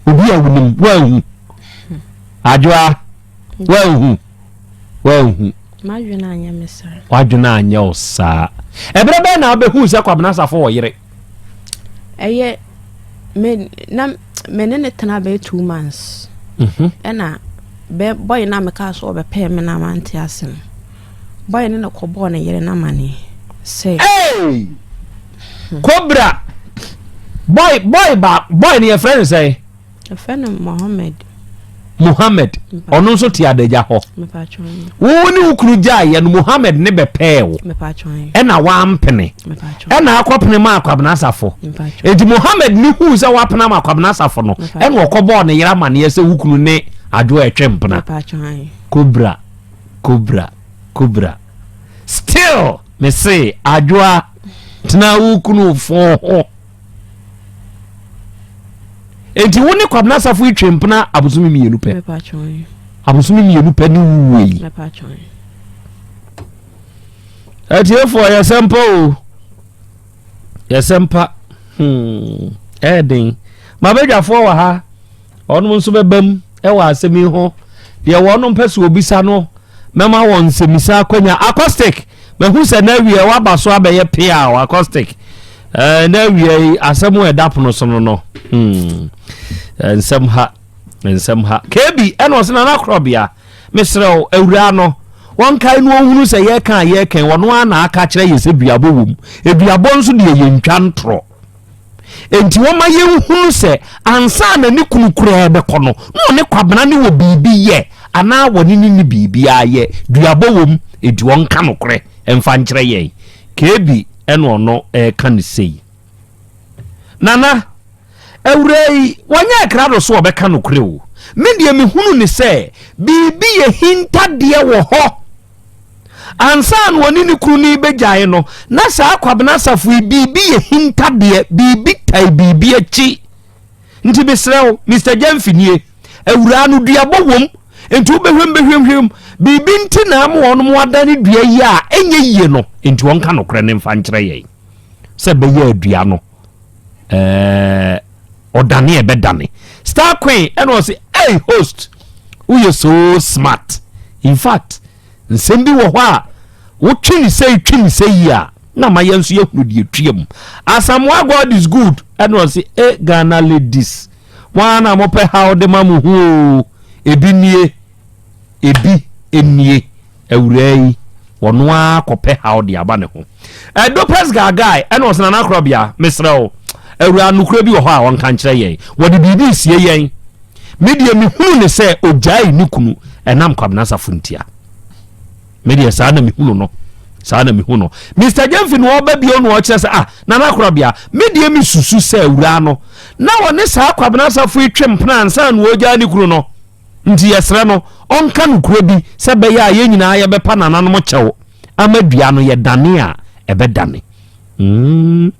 Obi a wonim wɔanhu. Adwoa wɔanhu. Wɔanhu. M'adwene anyɛ me saa. W'adwene anyɛ wo saa. Ɛberɛ bɛn na wobɛhuu sɛ Kwabena Asafo wɔ yere? Ɛyɛ me na me ne ne tena bɛyɛ 2 months. Ɛna bɛ bɔyɛ na mekaa so ɔbɛpɛɛ me na mante ase no. Bɔyɛ ne na kɔbɔɔ ne yere no amaneɛ sɛ. Hey! Cobra! Boy, boy ba, boy no yɛfrɛ no sɛn? Yɛfrɛ no Mohammed. Mohammed, ɔno nso te adagya hɔ. Wo ne wo kunu gyaeɛ no, Mohammed ne bɛpɛɛ wo. Ɛna wampene. Ɛna akɔpene maa Kwabena Asafo. Enti Mohammed ne huu sɛ wapene ama Kwabena Asafo no, ɛna ɔkɔbɔɔ ne yere amaneɛ sɛ wo kunu ne adwo a ɛtwe mpena. Kobra, kobra, kobra. Still, me se, adwoa, tena wo kunu fo ho. Enti wo ne Kwabena Asafo yi twe mpena abosome mmienu pɛ. Abosome mmienu pɛ ne wuwuo yi. Atiefoɔ yɛsɛ mpa o. Yɛsɛ mpa. Hmm. Ɛyɛ den. Mabadwafoɔ wɔ ha. Wɔnom nso bɛba mu wɔ asɛm yi ho. Deɛ wɔnom pɛ sɛ wɔbisa no, mɛma wɔn nsɛmmisa akwanya. Acoustic, mahu sɛ na awie waba so abɛyɛ pea o, acoustic. Eh, na awie yi, asɛm a ɛda pono so no no. Hmm. Eh, nsɛm ha, nsɛm ha. KB, ɛna ɔsɛ nana korɔbea. Mesrɛ wo, awuraa no, wɔnkae no ɔhunu sɛ yɛka a yɛka yi, ɔno ara na aka kyerɛ yɛ sɛ duabɔ wɔ mu. Eduabɔ nso deɛ yɛntwa ntorɔ. Enti wɔma yɛnhunu sɛ ansa na ne kunu koraa bɛkɔ no, na ɔne Kwabena no wɔ biribi yɛ anaa wɔne no nni biribiara yɛ. Duabɔ wom, enti ɔnka nokorɛ mfa nkyerɛ yɛn. KB ɛna ɔno reka no sei. Nana, awuraa yi, wanyɛ krado so ɔbɛka nokorɛ o. Me deɛ mehunu no sɛ biribi yɛ hintadeɛ wɔ hɔ. Ansa na ɔne ne kunu no rebɛgyae no, na saa Kwabena Asafo yi biribi yɛ hintadeɛ, biribi tae biribi akyi. Nti mesrɛ wo, Mister Gyamfi nie, awuraa no duabɔ wom, nti wobɛhwɛm bɛhwɛmhwɛm, biribi nti na ama wɔnom adane dua yi a ɛnyɛ yie no, nti ɔnka nokorɛ no mfa nkyerɛ yɛn sɛ ɛbɛyɛ a dua no ɛɛ ɔdane ɛbɛdane. Star Queen ɛna ɔse, hey host, woyɛ so smart. In fact, nsɛm bi wɔ hɔ a wotwe ne sei twe ne sei yi a na ma yɛn nso yɛhunu deɛ twia mu. Asamoah God is good ɛna ɔse e Ghana ladies mo ara na mopɛ haw de ma mo ho o ebi nie ebi nie awuraa yi wɔno ara kɔpɛ haw de aba ne ho. Ɛdopes Gagae ɛna ɔse Nana Korɔbea mesrɛ wo awuraa nokorɛ bi wɔ hɔ a ɔnka nkyerɛ yɛn wɔde biribi resie yɛn. Me deɛ mehunu ne sɛ ogyae ne kunu ɛnam Kwabena Asafo ntia. Me deɛ saa na mehunu no. Saa na mehu no. Mr. Gyamfi na ɔba bio na ɔkyerɛ sɛ ah Nana Korabea me deɛ mesusu sɛ awuraa no na ɔne saa Kwabena Asafo yi twe mpena ansa na ɔgyaa ne kunu no. Nti yɛsrɛ no ɔnka nokorɛ bi sɛ bɛyɛ a yɛn nyinaa yɛbɛpa nananom kyɛw ama dua no yɛdane a ɛbɛdane. Mm.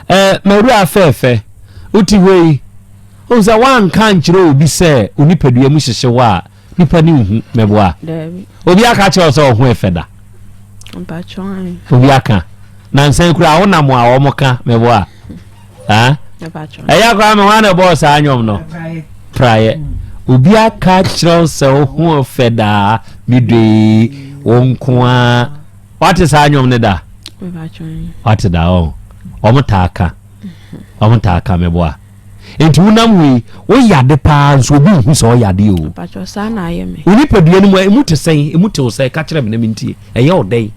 Eh, m'awura fɛɛfɛ, wote hɔ yi, wohu sɛ woanka ankyerɛ obi sɛ wo nipadua mu hyehye wo a, nipa ne nhu, mɛboa. Obi aka kyerɛ wo sɛ ɔho ɛfɛ da. Obi aka. Nansan kura wonam a wɔn ka, mɛboa. Ɛyɛ koraa me hwan na ɛbɔɔ saa nnwom no? Praeɛ. Obi aka kyerɛ wo sɛ wo ho ɛfɛ daa, medwee wo nko ara. Wate saa nnwom no da? Wate da ɔ? Wɔn taa ka. Wɔn taa ka meboa. Nti wonam hɔ yi, woyɛ ade paa nso obi nhu sɛ ɔyɛ adeɛ o. Mpakyɛw saa na ayɛ me. Wo nipadua no mu emu te sɛn? Emu te wo sɛn? Ka kyerɛ me na mentie. Ɛyɛ wo dɛn?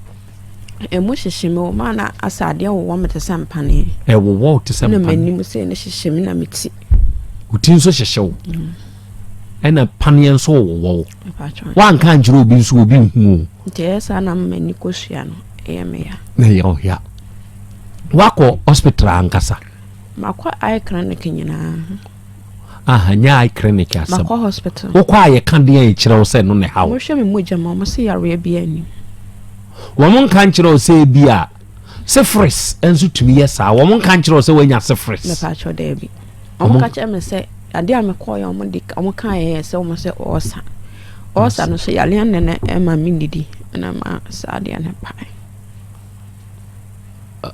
Emu hyehye me o, maa na asɛ adeɛ wowɔ me te sɛ mpaneɛ. Ɛwowɔ wo te sɛ mpaneɛ. Na m'anim sɛ ne hyehye me na me ti. Wo ti nso hyehye wo. Ɛna paneɛ nso wowɔ wo. Woanka ankyerɛ obi nso obi nhu o. Nti ɛyɛ saa na m'ani kosua no ɛyɛ me ya. Na ɛyɛ wo ya. Woakɔ hospital ankasa? Makɔ eye clinic nyinaa. Aha, nyɛ eye clinic asɛm. Makɔ hospital. Wokɔ a yɛka deɛ ɛkyerɛ wo sɛ no ne haw. Wɔhwɛ me mogya mu, wɔn se yareɛ biara nnim. Wɔn nka nkyerɛ wo sɛ ebi a syphilis nso tumi yɛ saa. Wɔn nka nkyerɛ wo sɛ woanya syphilis. Mepatwɔ daabi. Wɔn ka kyerɛ me sɛ adeɛ a mekɔɔ yɛ wɔn de wɔn ka yɛ sɛ wɔn sɛ ɔɔsa. Ɔɔsa no so yareɛ no na ɛma me nidi na ma saa adeɛ no pae.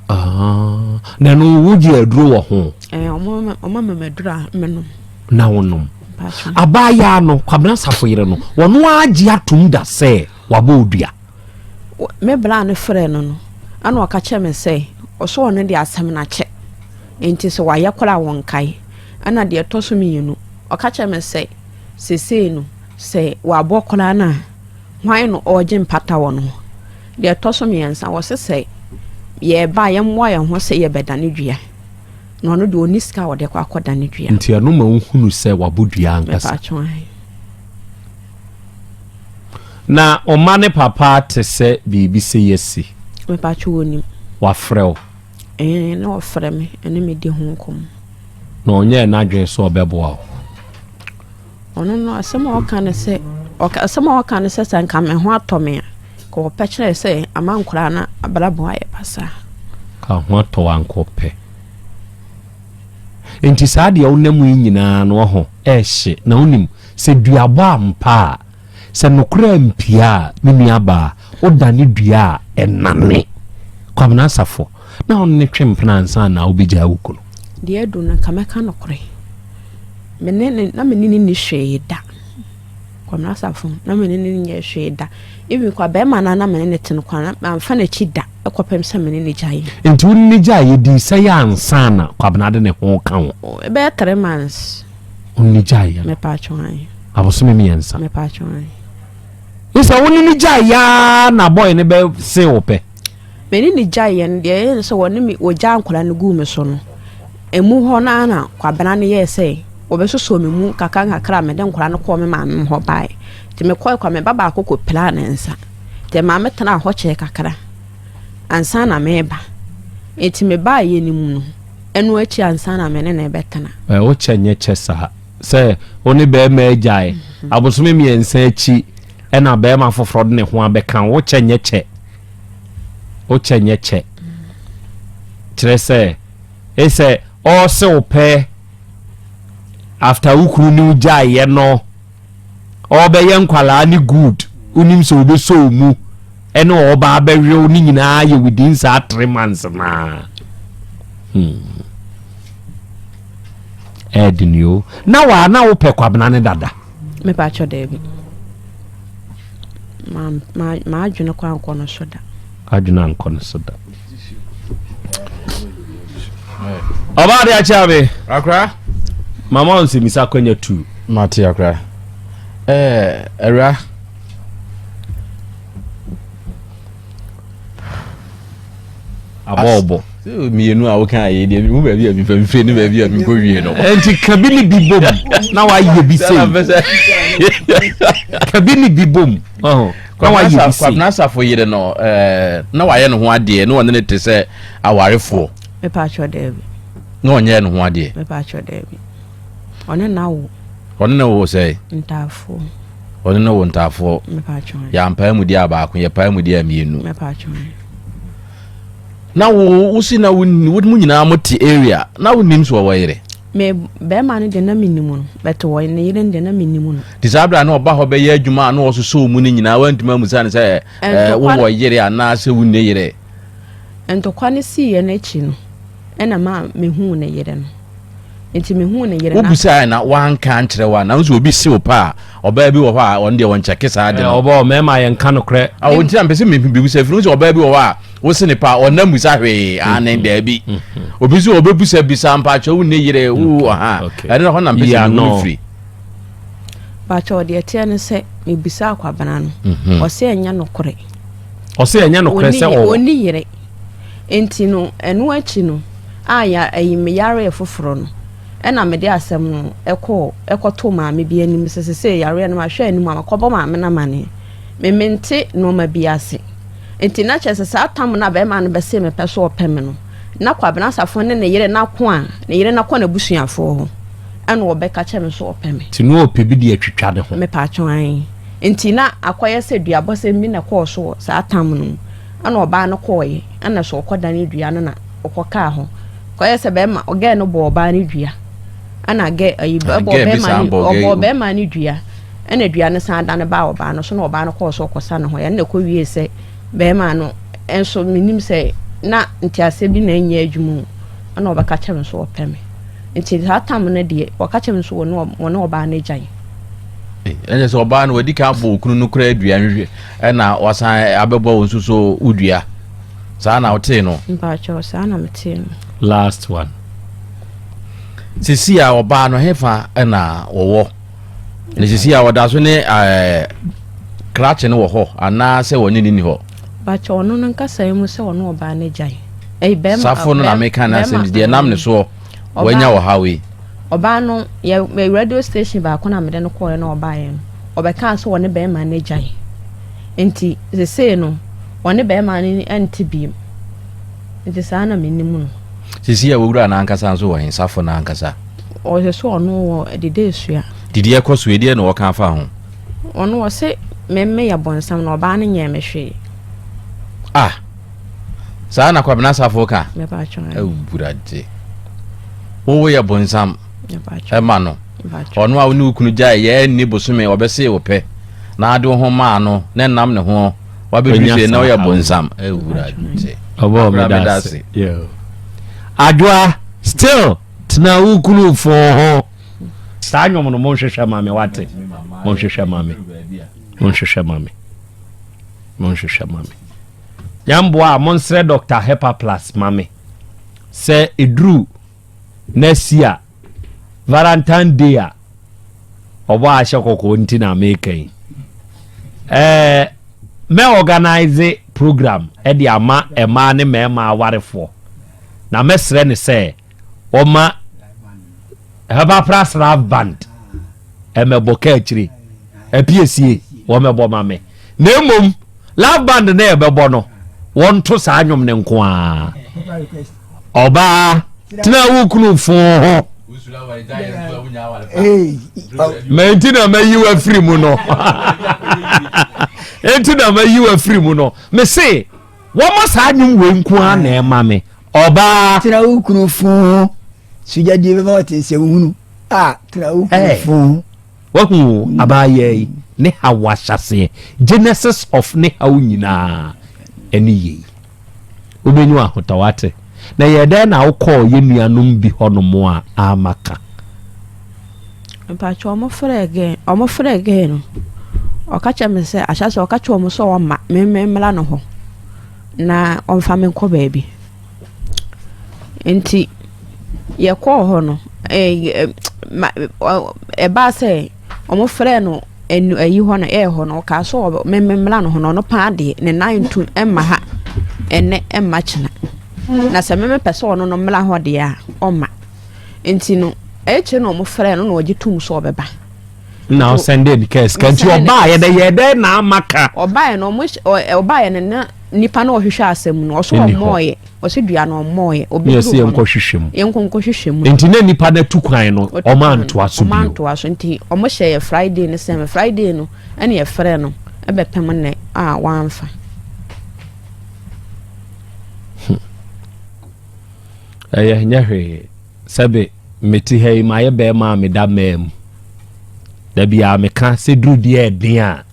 Ah, na no wogye aduro wɔ ho. Eh, ɔmo ma aduro a menom. Na wonom. Abaayaa no, Kwabena Safo yere no, wɔn agye atom da sɛ wabɔ odua. Me bra no frɛ no no, ɛna ɔka kyerɛ me sɛ ɔsɛ ɔno de asɛm no akyɛ. Nti sɛ wayɛ koraa wɔnkae. Ɛna deɛ ɛtɔ so mmienu, ɔka kyerɛ me sɛ sesei no sɛ wabɔ koraa no a, hwan na ɔregye mpata wɔ no ho? Deɛ ɛtɔ so mmiɛnsa, wɔse sɛ yɛreba a, yɛmmoa yɛn ho sɛ yɛbɛdane dua. Na ɔno deɛ ɔnni sika a ɔde kɔ akɔdane dua. Nti ɛno ma wohunu sɛ wabɔ dua ankasa. Mepatwo ahe. Na ɔma ne papa te sɛ biribi sɛ yɛasi. Mepatwo wɔnim. Wafrɛ wo? Ɛɛ, na ɔfrɛ me ɛne me di ho nkɔmmɔ. Na ɔnyɛɛ n'adwene sɛ ɔbɛboa wo? Ɔno no asɛm a ɔka ne sɛ ɔka asɛm a ɔka ne sɛ sɛ nka me ho atɔ me a ka ɔpɛ kyerɛ sɛ ama nkwadaa no abrabɔ ayɛ basaa. Ka ho atɔ wo anka ɔpɛ. Nti saa deɛ wonam yi nyinaa no ɔho ɛhye na wonim sɛ duabɔ ampa a sɛ nokorɛ ampia a me nua baa wodane dua a ɛnane. Kwabena Asafo na wo ne twe mpena ansa na wobɛgyaa wo kunu. Deɛ adu no nka mɛka nokorɛ. Me ne no, na me ne no nni hwee da. Kwamina Asafo, na me ne no nyɛ hwee da. Even kwa bɛrima no a na me ne no te no kwa na mamfa n'akyi da kɔpem sɛ me ne no gyaeɛ. Nti wo ne no gyaeɛ dii sɛn ansa na Kwabena de ne ho reka wo? Ɛbɛyɛ 3 months. Wo ne no gyaeɛ no? Mepatwo ae. Abosome mmiɛnsa? Mepatwo ae. Ne sɛ wo ne no gyaeɛ ara na boy no bɛsee wo pɛ? Me ne no gyaeɛ no, deɛ ɛyɛɛ ne sɛ wɔne me, wɔgyaa nkwadaa no guu me so no, ɛmu hɔ no ara na Kwabena no yɛɛ sɛ wɔbɛsosɔ me mu kakra nkakra a mede nkwadaa no kɔɔ me maame hɔ baeɛ. Nti mekɔe kwa me ba baako kɔpiraa ne nsa. Nti ɛmaa metenaa hɔ kyɛɛ kakra ansa na mereba. Nti mebaeɛ no mu no, ɛno akyi ansa na me ne no rebɛtena. Ɛ, wo kyɛ nyɛ kyɛ saa. Sɛ wo ne barima agyae, abosome mmiɛnsa akyi ɛna barima foforɔ de ne ho abɛka wo, wo kyɛ nyɛ kyɛ. Wo kyɛ nyɛ kyɛ. Kyerɛ sɛ, sɛ ɔrese wo pɛ after wo kunu ne wo gyaeɛ no, ɔrebɛyɛ nkwalaa ne good, wonim sɛ ɔbɛsɔ wo mu, ɛne ɔba abɛwe wo ne nyinaa yɛ within saa 3 months naa. Ɛɛdene o. Na waa na wopɛ Kwabena ne dada? Mepakyɛ daabi. M'adwene kɔ ankɔ no so da. Adwene ankɔ no so da. Ɔbaa de akyɛ me. Akora. Mama nsɛmisa akwanya tu. Mate akora. Ɛɛ awura. Abɔɔbɔ. Mmienu a woka ayɛ deɛ mehu baabi a mefa mfiri ne baabi a menkɔ wie no. Nti ka bi ne bi bom na wayɛ bi sei. Ka bi ne bi bom na wayɛ bi sei. Kwabena Asafo yere no na wayɛ ne ho adeɛ na ɔne ne te sɛ awarefoɔ. Mepatwɔ daabi. Na ɔnyɛ ne ho adeɛ. Mepatwɔ daabi. Ɔne na wo. Ɔne ne wo sɛ. Ntaafoɔ. Ɔne ne wo ntaafoɔ. Mepatwɔ. Yɛampae mu deɛ a baako yɛpae mu deɛ a mmienu. Mepatwɔ. Na wo wo si na wo wo mu nyinaa mo te area na wo nim so ɔwɔ yere. Me bɛrima no deɛ na me nim no but wɔ ne yere no deɛ na me nim no. Te saa abira na ɔba hɔ bɛyɛ adwuma a na ɔsosɔ mu no nyinaa wantumi amusa no sɛ ɛɛ wowɔ yere anaasɛ wunni yere. Ntɔkwa no siiɛ no akyi no ɛna ma mehuu ne yere no nti mehuu ne yere no. Wobusae na wanka ankyerɛ wo a na nso obi se wo pa a. Ɔbaa bi wɔ hɔ a ɔno deɛ ɔnkyɛke saa ade no. Ɔbɔ mmarima yɛnka nokorɛ. Ah, ɔnti na mpɛ sɛ mebisa firi sɛ ɔbaa bi wɔ hɔ a wose ne pa ɔna musa hwee ane daabi. Obi nso ɔbɛbusa bisa mpakyɛ wo ne yere wo ɔha. Ɛno na hɔ na mpɛ sɛ mehu firi. Mpakyɛ ɔdeɛ ɛteɛ ne sɛ mebisa akwabena no ɔsɛ ɛnyɛ nokorɛ. Ɔsɛ ɛnyɛ nokorɛ sɛ ɔwɔ. Ɔni yere. Nti no ɛno akyi no a ya ɛyi meyaree foforɔ no. Ɛnna mede asɛm no kɔɔ kɔtoo maame bi anim sɛ sesei yareɛ no mahwɛ anim a makɔbɔ maame no amaneɛ. Me mente nnoɔma bi ase. Nti na kyerɛ sɛ saa tam no a bɛrima no bɛsee me pɛ sɛ ɔpɛ me no, na Kwabena Asafo ne ne yere no ako a ne yere no akɔ n'abusuafoɔ hɔ ɛna ɔbɛka kyerɛ me sɛ ɔpɛ me. Nti na ɔpɛ bi de atwitwa ne ho. Mepatwo ae. Nti na akɔyɛ sɛ duabɔsɛm bi na ɛkɔɔ so wɔ saa tam no mu. Ɛna ɔbaa no kɔɔeɛ ɛna sɛ ɔkɔdane dua no na ɔkɔkaa hɔ. Kɔyɛ sɛ bɛrima ɔgɛɛ no bɔɔ ɔbaa no dua ɛna gɛ ayi Ah, ɛbɔɔ gɛɛ bi bɛrima san no bɔɔ gɛɛ ɔbɔɔ bɛrima no dua ɛna dua no san dane baa ɔbaa no so na ɔbaa no kɔɔ so ɔkɔsa ne ho yɛ ɛna ɛkɔ wie sɛ bɛrima no nso menim sɛ na nteaseɛ bi na ɛnyɛ adwuma o ɛna ɔbɛka kyerɛ me so ɔpɛ me nti saa tam no deɛ ɔka kyerɛ me so wɔne wɔne ɔbaa no agyae. Ɛnyɛ sɛ ɔbaa no wadi kan abɔ okunu no koraa dua nhwehwɛ ɛna wasan abɛbɔ wo nso so wo dua. Saa na wotee no? Mpakyɛw, saa na metee no. Last one. Sisi a ɔbaa no hefa na wɔwɔ? Na sisi a ɔda so ne ɛɛ krakye no wɔ hɔ anaasɛ wɔne ne ni hɔ? Mpakyɛw, ɔno no nkasa mu sɛ ɔne ɔbaa no agyae. Ɛyi bɛrima. Safo no na meka n'asɛm deɛ nam ne soɔ wanya ɔhaw yi. Ɔbaa no yɛ radio station baako na mede no kɔɔɛ na ɔbaeɛ no ɔbɛkaa sɛ ɔne bɛrima no agyae. Nti sesei no ɔne bɛɛma no nte biom. Nti saa na menim no. Sisi a wowura no ankasa nso wɔ he? Safo no ankasa? Ɔsɛ sɛ ɔno wɔ Dede Asua. Didi ɛkɔ so yi, deɛ na ɔka afa ho? Ɔno ɔse me meyɛ bɔnsam na ɔbaa no nyɛɛ me hwee. Ah! Saa na Kwabena Safo ka? Mepatwo ae. Awurade. Wo woyɛ bonsam Mepatwo. ɛma no. Mepatwo. Ɔno a wo ne wo kunu gyae yɛ ɛnni bosome ɔbɛsee wo pɛ na ade wo ho maa no na ɛnam ne ho wabɛduru Wanya sei na saa woyɛ haw no. bonsam. Awurade. Ɔbɔ Abra meda meda ase. ase. Yo. Adwoa still tena wo kunu fo ho. Saa nnwom no monhwehwɛ ma me wate. Monhwehwɛ ma me. Monhwehwɛ ma me. Monhwehwɛ ma me. Nyamboa a monsrɛ Dr. Hepa Plus ma me. Sɛ eduru next year Valentine Day a ɔbɔ ahyɛ kɔkɔɔ nti na meka yi. Ɛɛ mɛ organize program ɛde ama mmaa ne mmarima awarefoɔ na mɛsrɛ ne sɛ wɔma Herbal Plus Love Band ɛmɛbɔ ka akyire apiesie wɔmɛbɔ ma me na mmom love band na yɛbɛbɔ no wɔnto saa nnwom no nko ara ɔbaa tena wo kunu fo ho ma nti na mayi wafiri mu no nti na mayi wafiri mu no mese wɔma saa nnwom wei nko ara na ɛma me ɔbaa tena wo kunu fo ho sugyadie bɛma wɔte nsɛm hunu a tena wo kunu fo ho Wahu abaayaa yi ne haw ahyɛaseɛ, genesis of ne haw nyinaa ɛne yei. Wobɛnya w'ahotɔ wate. Na ɛyɛɛ dɛn na wokɔɔ yɛn nuanom bi hɔnom a amma ka? Mpakyɛ ɔmo frɛɛ gɛɛ ɔmo frɛɛ gɛɛ no ɔka kyerɛ me sɛ ahyɛaseɛ ɔka kyerɛ ɔmo sɛ ɔmma me me mmra ne hɔ na ɔmfa me nkɔ baabi. Nti yɛkɔɔ hɔ no, ɛbaa sɛ wɔfrɛɛ no ɛnu ayi hɔ no ɛɛ hɔ no, ɔkaa sɛ ɔbɛ me memmra ne ho no, ɔno paa deɛ ne nan ntu mma ha ɛnnɛ mma kyena. Na sɛ me mepɛ sɛ ɔno no mmra hɔ deɛ a, ɔmma. Nti no, akyire na wɔfrɛɛ no na ɔgye tom sɛ ɔbɛba. Na ɔsɛnde ne kaa sika nti ɔbaeɛ dɛ yɛ dɛ na ama ka. Ɔbaeɛ no ɔmo ɔbaeɛ no na nipa no ɔhwehwɛ asɛm no ɔso ɔmmɔɔyɛ ɔso dua no ɔmmɔɔyɛ ɔbɛduru hɔ no yɛnkɔ hwehwɛ mu yɛnkɔ nkɔ hwehwɛ mu nti na nipa no atu kwan no ɔmo antoa so bio ɔmo antoa so nti ɔmo hyɛ yɛ Friday no sɛm Friday no ɛna yɛfrɛ no ɛbɛpem nnɛ a wamfa. Hmm. Ɛyɛ nyɛ hwee. Sɛbe mete ha yi mayɛ bɛrima a meda mmaa mu. Da biara meka sɛ duru deɛ ɛden a,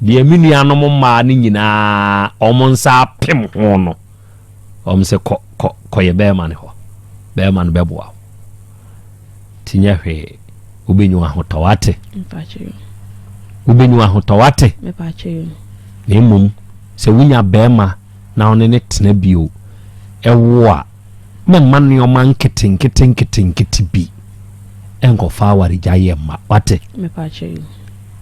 deɛ me nuanom mmaa no nyinaa wɔn nsa apem ho no, wɔn sɛ kɔ kɔ kɔyɛ bɛrima no hɔ. Bɛrima no bɛboa wo. Ti nyɛ hwee. Wobɛnya w'ahotɔ wate. Wobɛnya w'ahotɔ wate. Na mmom sɛ wonya bɛrima na wo ne ne tena bio ɛwo a, mɛmma nneɛma nketenkete nketenkete bi ɛnkɔfa awaregyaeɛ mma wate.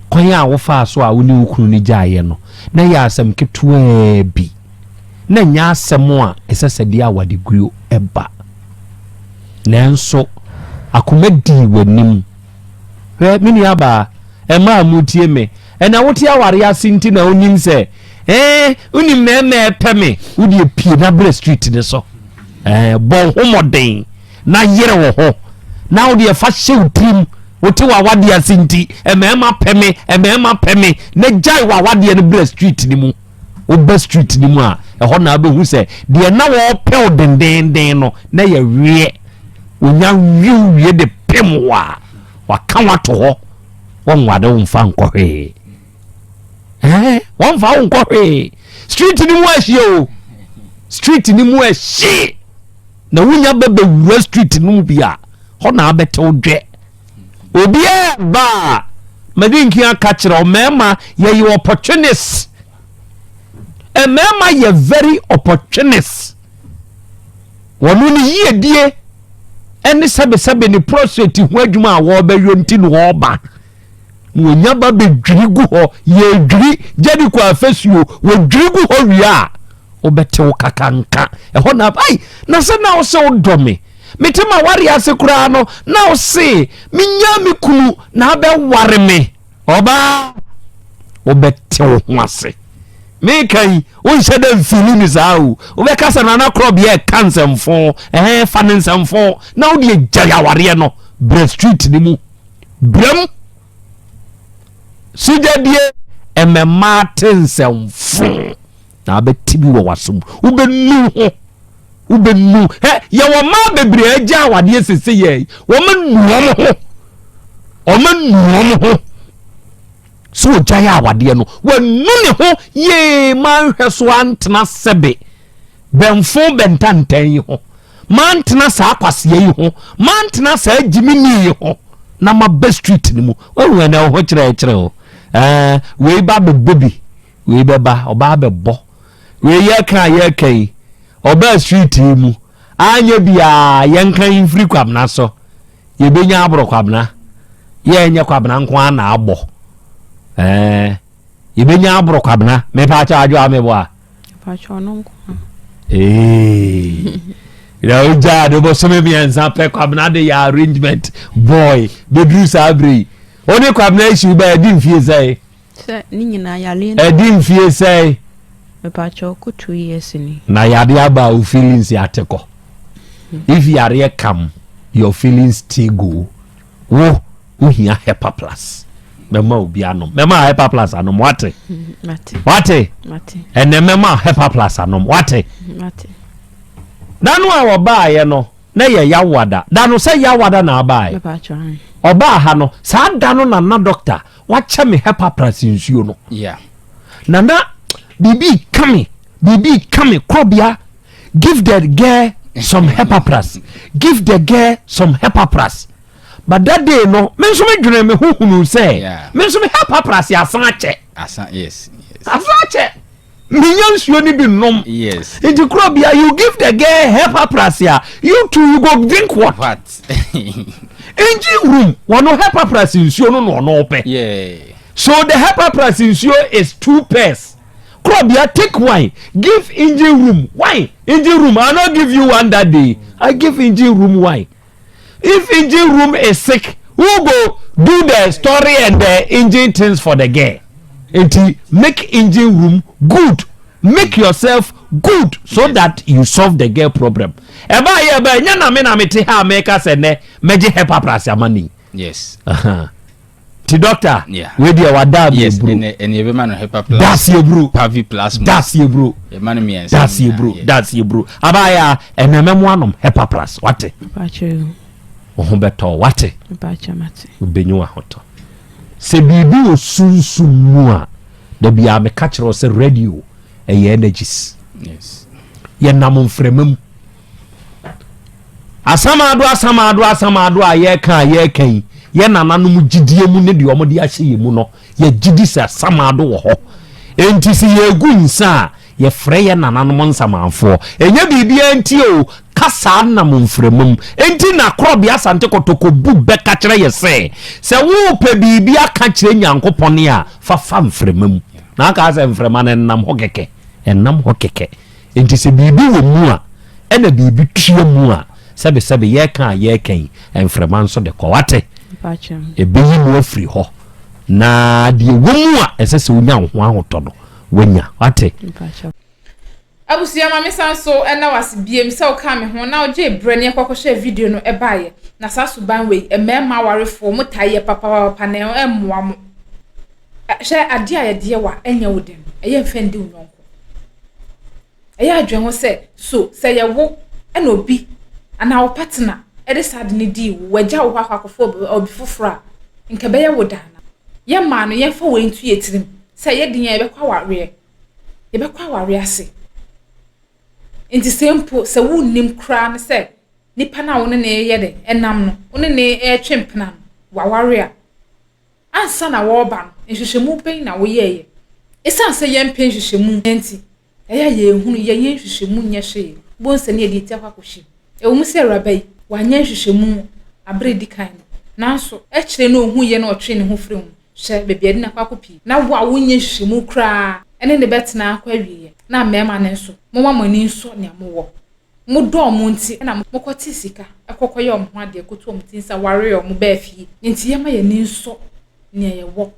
Kwan a wofaa so a wo ne wo kunu no gyaeɛ no, na ɛyɛ asɛm ketewaa bi. Na ɛnyɛ asɛm a ɛsɛ sɛ de awareguo ba. Nanso, akoma dii w'anim. Hwɛ, me nuabaa, mmaa a motie me, ɛna wote aware ase nti na wonim sɛ, eh, wonim mmarima ɛpɛ me, wodeɛ pie na brɛ street ne so. Eh, bɔ wo ho mmɔden na yere wo ho na wodeɛ fa hyɛ wo tirim wote w'awadeɛ ase nti mmarima pɛ me, mmarima pɛ me, na gyae w'awadeɛ no brɛ street no mu. Woba street no mu a, ɛhɔ na wobɛhu sɛ deɛ na wɔrepɛ wo dendeenden no, na yɛ weɛ. Wonya wew wie de pem wo a, waka wo ato hɔ. Wɔnwade wo mfa nkɔ hwee. Ɛɛ, wɔmfa wo nkɔ hwee. Street no mu ahye o. Street no mu ahye. Na wonya bɛbɛwura street no mu bi a, hɔ na abɛtew dwɛ. Obiara ba a, mede nkin aka kyerɛ wo, mmarima yɛyɛ opportunist. Mmarima yɛ very opportunist. Wɔn no yiedie ɛne sɛbesɛbe ne prostate ho adwuma a wɔrebɛyɔ nti na wɔreba. Na wɔnya ba bɛdwiri gu hɔ, yɛdwiri Jericho afasuo, wɔdwiri gu hɔ wie a, wobɛte wo kakanka. Ɛhɔ na, ai, na sɛ na wo sɛ wodɔ me. Mete ma ware ase koraa no, na wo se menya me kunu na abɛware me. Ɔbaa, wobɛte wo ho ase. Meka yi, wonhyɛ dɛ mfili ne saa o. Wobɛka sɛ Nana Korɔbea ɛka nsɛmfo, ɛhɛn fa ne nsɛmfo, na wode agyae awareɛ no, brɛ street no mu. Brɛm. Sugyadie, ɛmɛmaa te nsɛmfo. Na abɛte bi wɔ w'asom. Wobɛnu ho. Wobɛnu. Hɛ, yɛwɔ mmaa bebree agya awadeɛ sese yɛ. Wɔn anu wɔn ho. Wɔn anu wɔn ho. Sɛ ɔgyae awadeɛ no, wanu ne ho yee manhwɛ so antena sɛbe bɛnfo bɛntantan yi ho. Mantena saa kwasea yi ho. Mantena saa gyimini yi ho. Na maba street no mu. Wahu ɛnɛ wo ho kyerɛkyerɛ o. Ɛɛ, wei ba bɛbɔ bi. Wei bɛba, ɔbaa bɛbɔ. Wei yɛka a yɛka yi, ɔbaa street yi mu. Anyɛ biaa yɛnka yi mfiri Kwabena so. Yɛbɛnya aboro Kwabena. Yɛnyɛ Kwabena nko ara na abɔ. Ɛɛ, yɛbɛnya aboro Kwabena. Mepa akyɛ adwo a meboa. Ee. Na ogya de bɔsɔmɛ mmiɛnsa pɛ Kwabena de yɛ arrangement boy. Bɛduru saa bere yi. Wo ne Kwabena ahyiw bɛɛ di mfie sɛe. Sɛ ne nyinaa yareɛ no. Ɛdi mfie sɛe. Mepakyɛw kɔ 2 years ni. Na yadeɛ aba a wo feelings ate kɔ. If yareɛ come, your feelings still go. Wo wohia Hepa Plus. Mɛma obi anom. Mɛma Hepa Plus anom. Wate? Mate. Wate? Mate. Ɛnɛ mɛma Hepa Plus anom. Wate? Mate. Da no a wɔbaeɛ no, na yɛ Yawada. Da no sɛ Yawada na abaeɛ. Mepakyɛw ahe. Ɔbaa ha no, saa da no na na doctor wakyɛ me Hepa Plus nsuo no. Na na biribi ka me, biribi ka me, korɔbea, give the girl some Hepa Plus, give the girl some Hepa Plus. But that day no, me nso me dwene me ho hunu sɛ, me nso me Hepa Plus yɛ asan akyɛ. Asan, yes. Asan akyɛ. Menya nsuo ni bi nom. Yes. Nti korɔbea, you give the girl Hepa Plus a, you too you go drink what? What? Engine room, wɔn Hepa Plus nsuo no na ɔno pɛ. Yeah. So the Hepa Plus nsuo is two pairs. Korɔbea, take one, give engine room one. Engine room, I no give you one that day. I give engine room one. If engine room is sick, who go do the story and the engine things for the girl? Nti make engine room good. Make yourself good so that you solve the girl problem. Ɛbaa yɛ ɛbaa nyɛ na me na me te ha a meka sɛ nɛ mɛgye Hepa Plus ama ni. Yes. Uh-huh. Ti doctor, Yeah. wei deɛ wada mi Yes, eburo. ɛnɛ ɛnɛ yɛbɛma no Hepa Plus. Das eburo. Pavi Plus. Das eburo. Yɛma no mmiɛnsa. Das eburo. Yeah. Das eburo. Abaayɛ a ɛnɛ mɛmo anom Hepa Plus wate. Mepakyɛw. Wo ho bɛtɔ wate. Mepakyɛw mate. Wobɛnya w'ahotɔ. Sɛ biribi wɔ sunsum mu a, da biara meka kyerɛ wo sɛ radio ɛyɛ energies. Yes. Yɛnam mframa mu. Asamado asamado asamado a yɛka a yɛka yi, Yɛn nananom gyidie mu ne deɛ wɔde ahyɛ yɛn mu no, yɛgye di sɛ asamando wɔ hɔ. Enti sɛ yɛregu nsa a, yɛfrɛ yɛn nananom nsamanfoɔ. Ɛnyɛ biribiara nti o, kasa nam mframa mu. Enti na Korɔbea Asante Kotoko bu bɛ ka kyerɛ yɛ sɛ, sɛ worepɛ biribi aka kyerɛ Nyankopɔn a, fa fa mframa mu. Na aka sɛ mframa no ɛnam hɔ kɛkɛ. Ɛnnam hɔ kɛkɛ. Enti sɛ biribi wɔ mu a, ɛna biribi tua mu a, sɛbesɛbe yɛreka a yɛreka yi, mframa nso de kɔ. Wate? Ɛbɛyi mu afiri hɔ. Na deɛ ɛwɔ mu a ɛsɛ sɛ wonya wo ho ahotɔ no, woanya. Wate? Abusua ma me san so nna wo ase biem sɛ wokaa me ho na wogyee berɛ ne yɛkɔ kɔhwɛɛ video no baeɛ. Na saa suban wei mmarima awarefoɔ mo taa yɛ papapapa na ɛmmoa mo. Hwɛ adeɛ a yɛde yɛ wo a ɛnyɛ wo dɛ no, ɛyɛ mfa ndi wo yɔnko. Ɛyɛ adwene ho sɛ so sɛ yɛ wo ɛna obi anaa wo partner ɛde saa ade no dii wo, wagya wo hɔ akɔ akɔfa obi foforɔ a, nka ɛbɛyɛ wo dɛ anaa? Yɛ mmaa no yɛmfa wei nto yɛ tirim sɛ yɛ den a yɛbɛkɔ awareɛ. Yɛbɛkɔ awareɛ ase. Nti sɛ mpo sɛ wonnim koraa no sɛ nipa no a wo ne no reyɛ dɛn ɛnam no, wo ne no retwe mpena no, waware a, ansa na wɔreba no, nhwehwɛmu bɛn na woyɛeɛ? Esiane sɛ yɛmpɛ nhwehwɛmu nti, ɛyɛ a yɛnhunu, yɛnyɛ nhwehwɛmu nyɛ hwee. Wobɛhu sɛ ne yɛde ti akɔ akɔhyɛ mu. Ɛwom sɛ awuraba yi, wanyɛ nhwehwɛmu bere a edi kan no, nanso akyire no ohuiɛ na ɔtwee ne ho firii ho. Hwɛ baabi a yɛde no akɔ akɔpie. Na wo a wonyɛ nhwehwɛmu koraa ne no bɛtena akɔ awieeɛ. Na mmarima no nso, momma mo ani nsɔ nea mowɔ. Modɔ wɔn nti na mokɔtee sika kɔ kɔyɛɛ wɔn ho adeɛ, kɔtuu wɔn ti nsa waree wɔn baa fie. Enti yɛmma yɛn ani nsɔ nea yɛwɔ,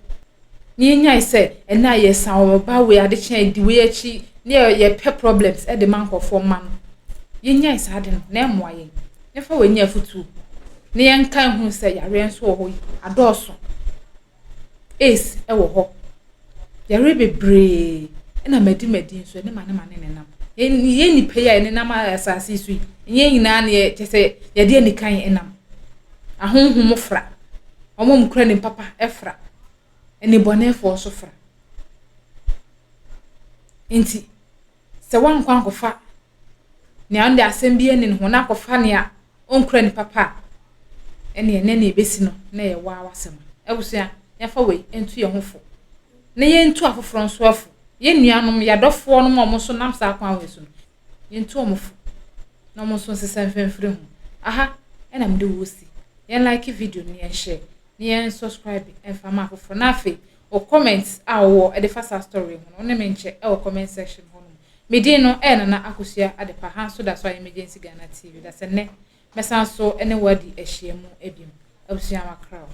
na yɛnyae sɛ ɛnnɛ a yɛsan ɔba wei, adekyee a yɛdi wei akyi, na yɛpɛ problems de ma nkurɔfoɔ mma no. Yɛnyae saa ade no, na ɛmmoa yɛn. Yɛmfa wei nyɛ afotuo, na yɛnka nhunu sɛ yareɛ nso wɔ hɔ yi, adɔɔso. AIDS wɔ hɔ. Yareɛ bebree na madi madi nso ɛne ma ne ma ne nenam. Yɛn nnipa yi a yɛnenam asase yi so yi, ɛnyɛ yɛn nyinaa na yɛ kyɛ sɛ yɛde anikan nam. Ahonhom fra, wɔn a wɔkura nim papa fra, nnebɔneyɛfoɔ nso fra. Nti sɛ woankɔ ankɔfa nea ɔno deɛ asɛm biara nni ne ho na akɔfa nea ɔnkura nipa pa a, ɛnneɛ ɛnnɛ nea ɛbɛsi no na ɛyɛ wo ara w'asɛm. Abusua, yɛmfa wei nto yɛn ho fo na yɛntu afoforɔ nso fo. Yɛn nuanom, yɛn adɔfoɔ nom a wɔn nso nam saa kwan wei so no, yɛntu wɔn fo na wɔn nso nsesa mfimfiri ho. Aha ɛna mede wo si. Yɛn like video no, yɛn share, na yɛn subscribe mfa ma afoforɔ. Na afei, wo comment a wowɔ de fa saa story ho no, wo ne me nkyɛ wɔ comment section hɔ nom. Me din no ɛyɛ Nana Akosua Adepa ha nso da so a Emergency Ghana TV da sɛ nnɛ mɛsan so ne wo adi ahyiamu biom. Abusua makra o.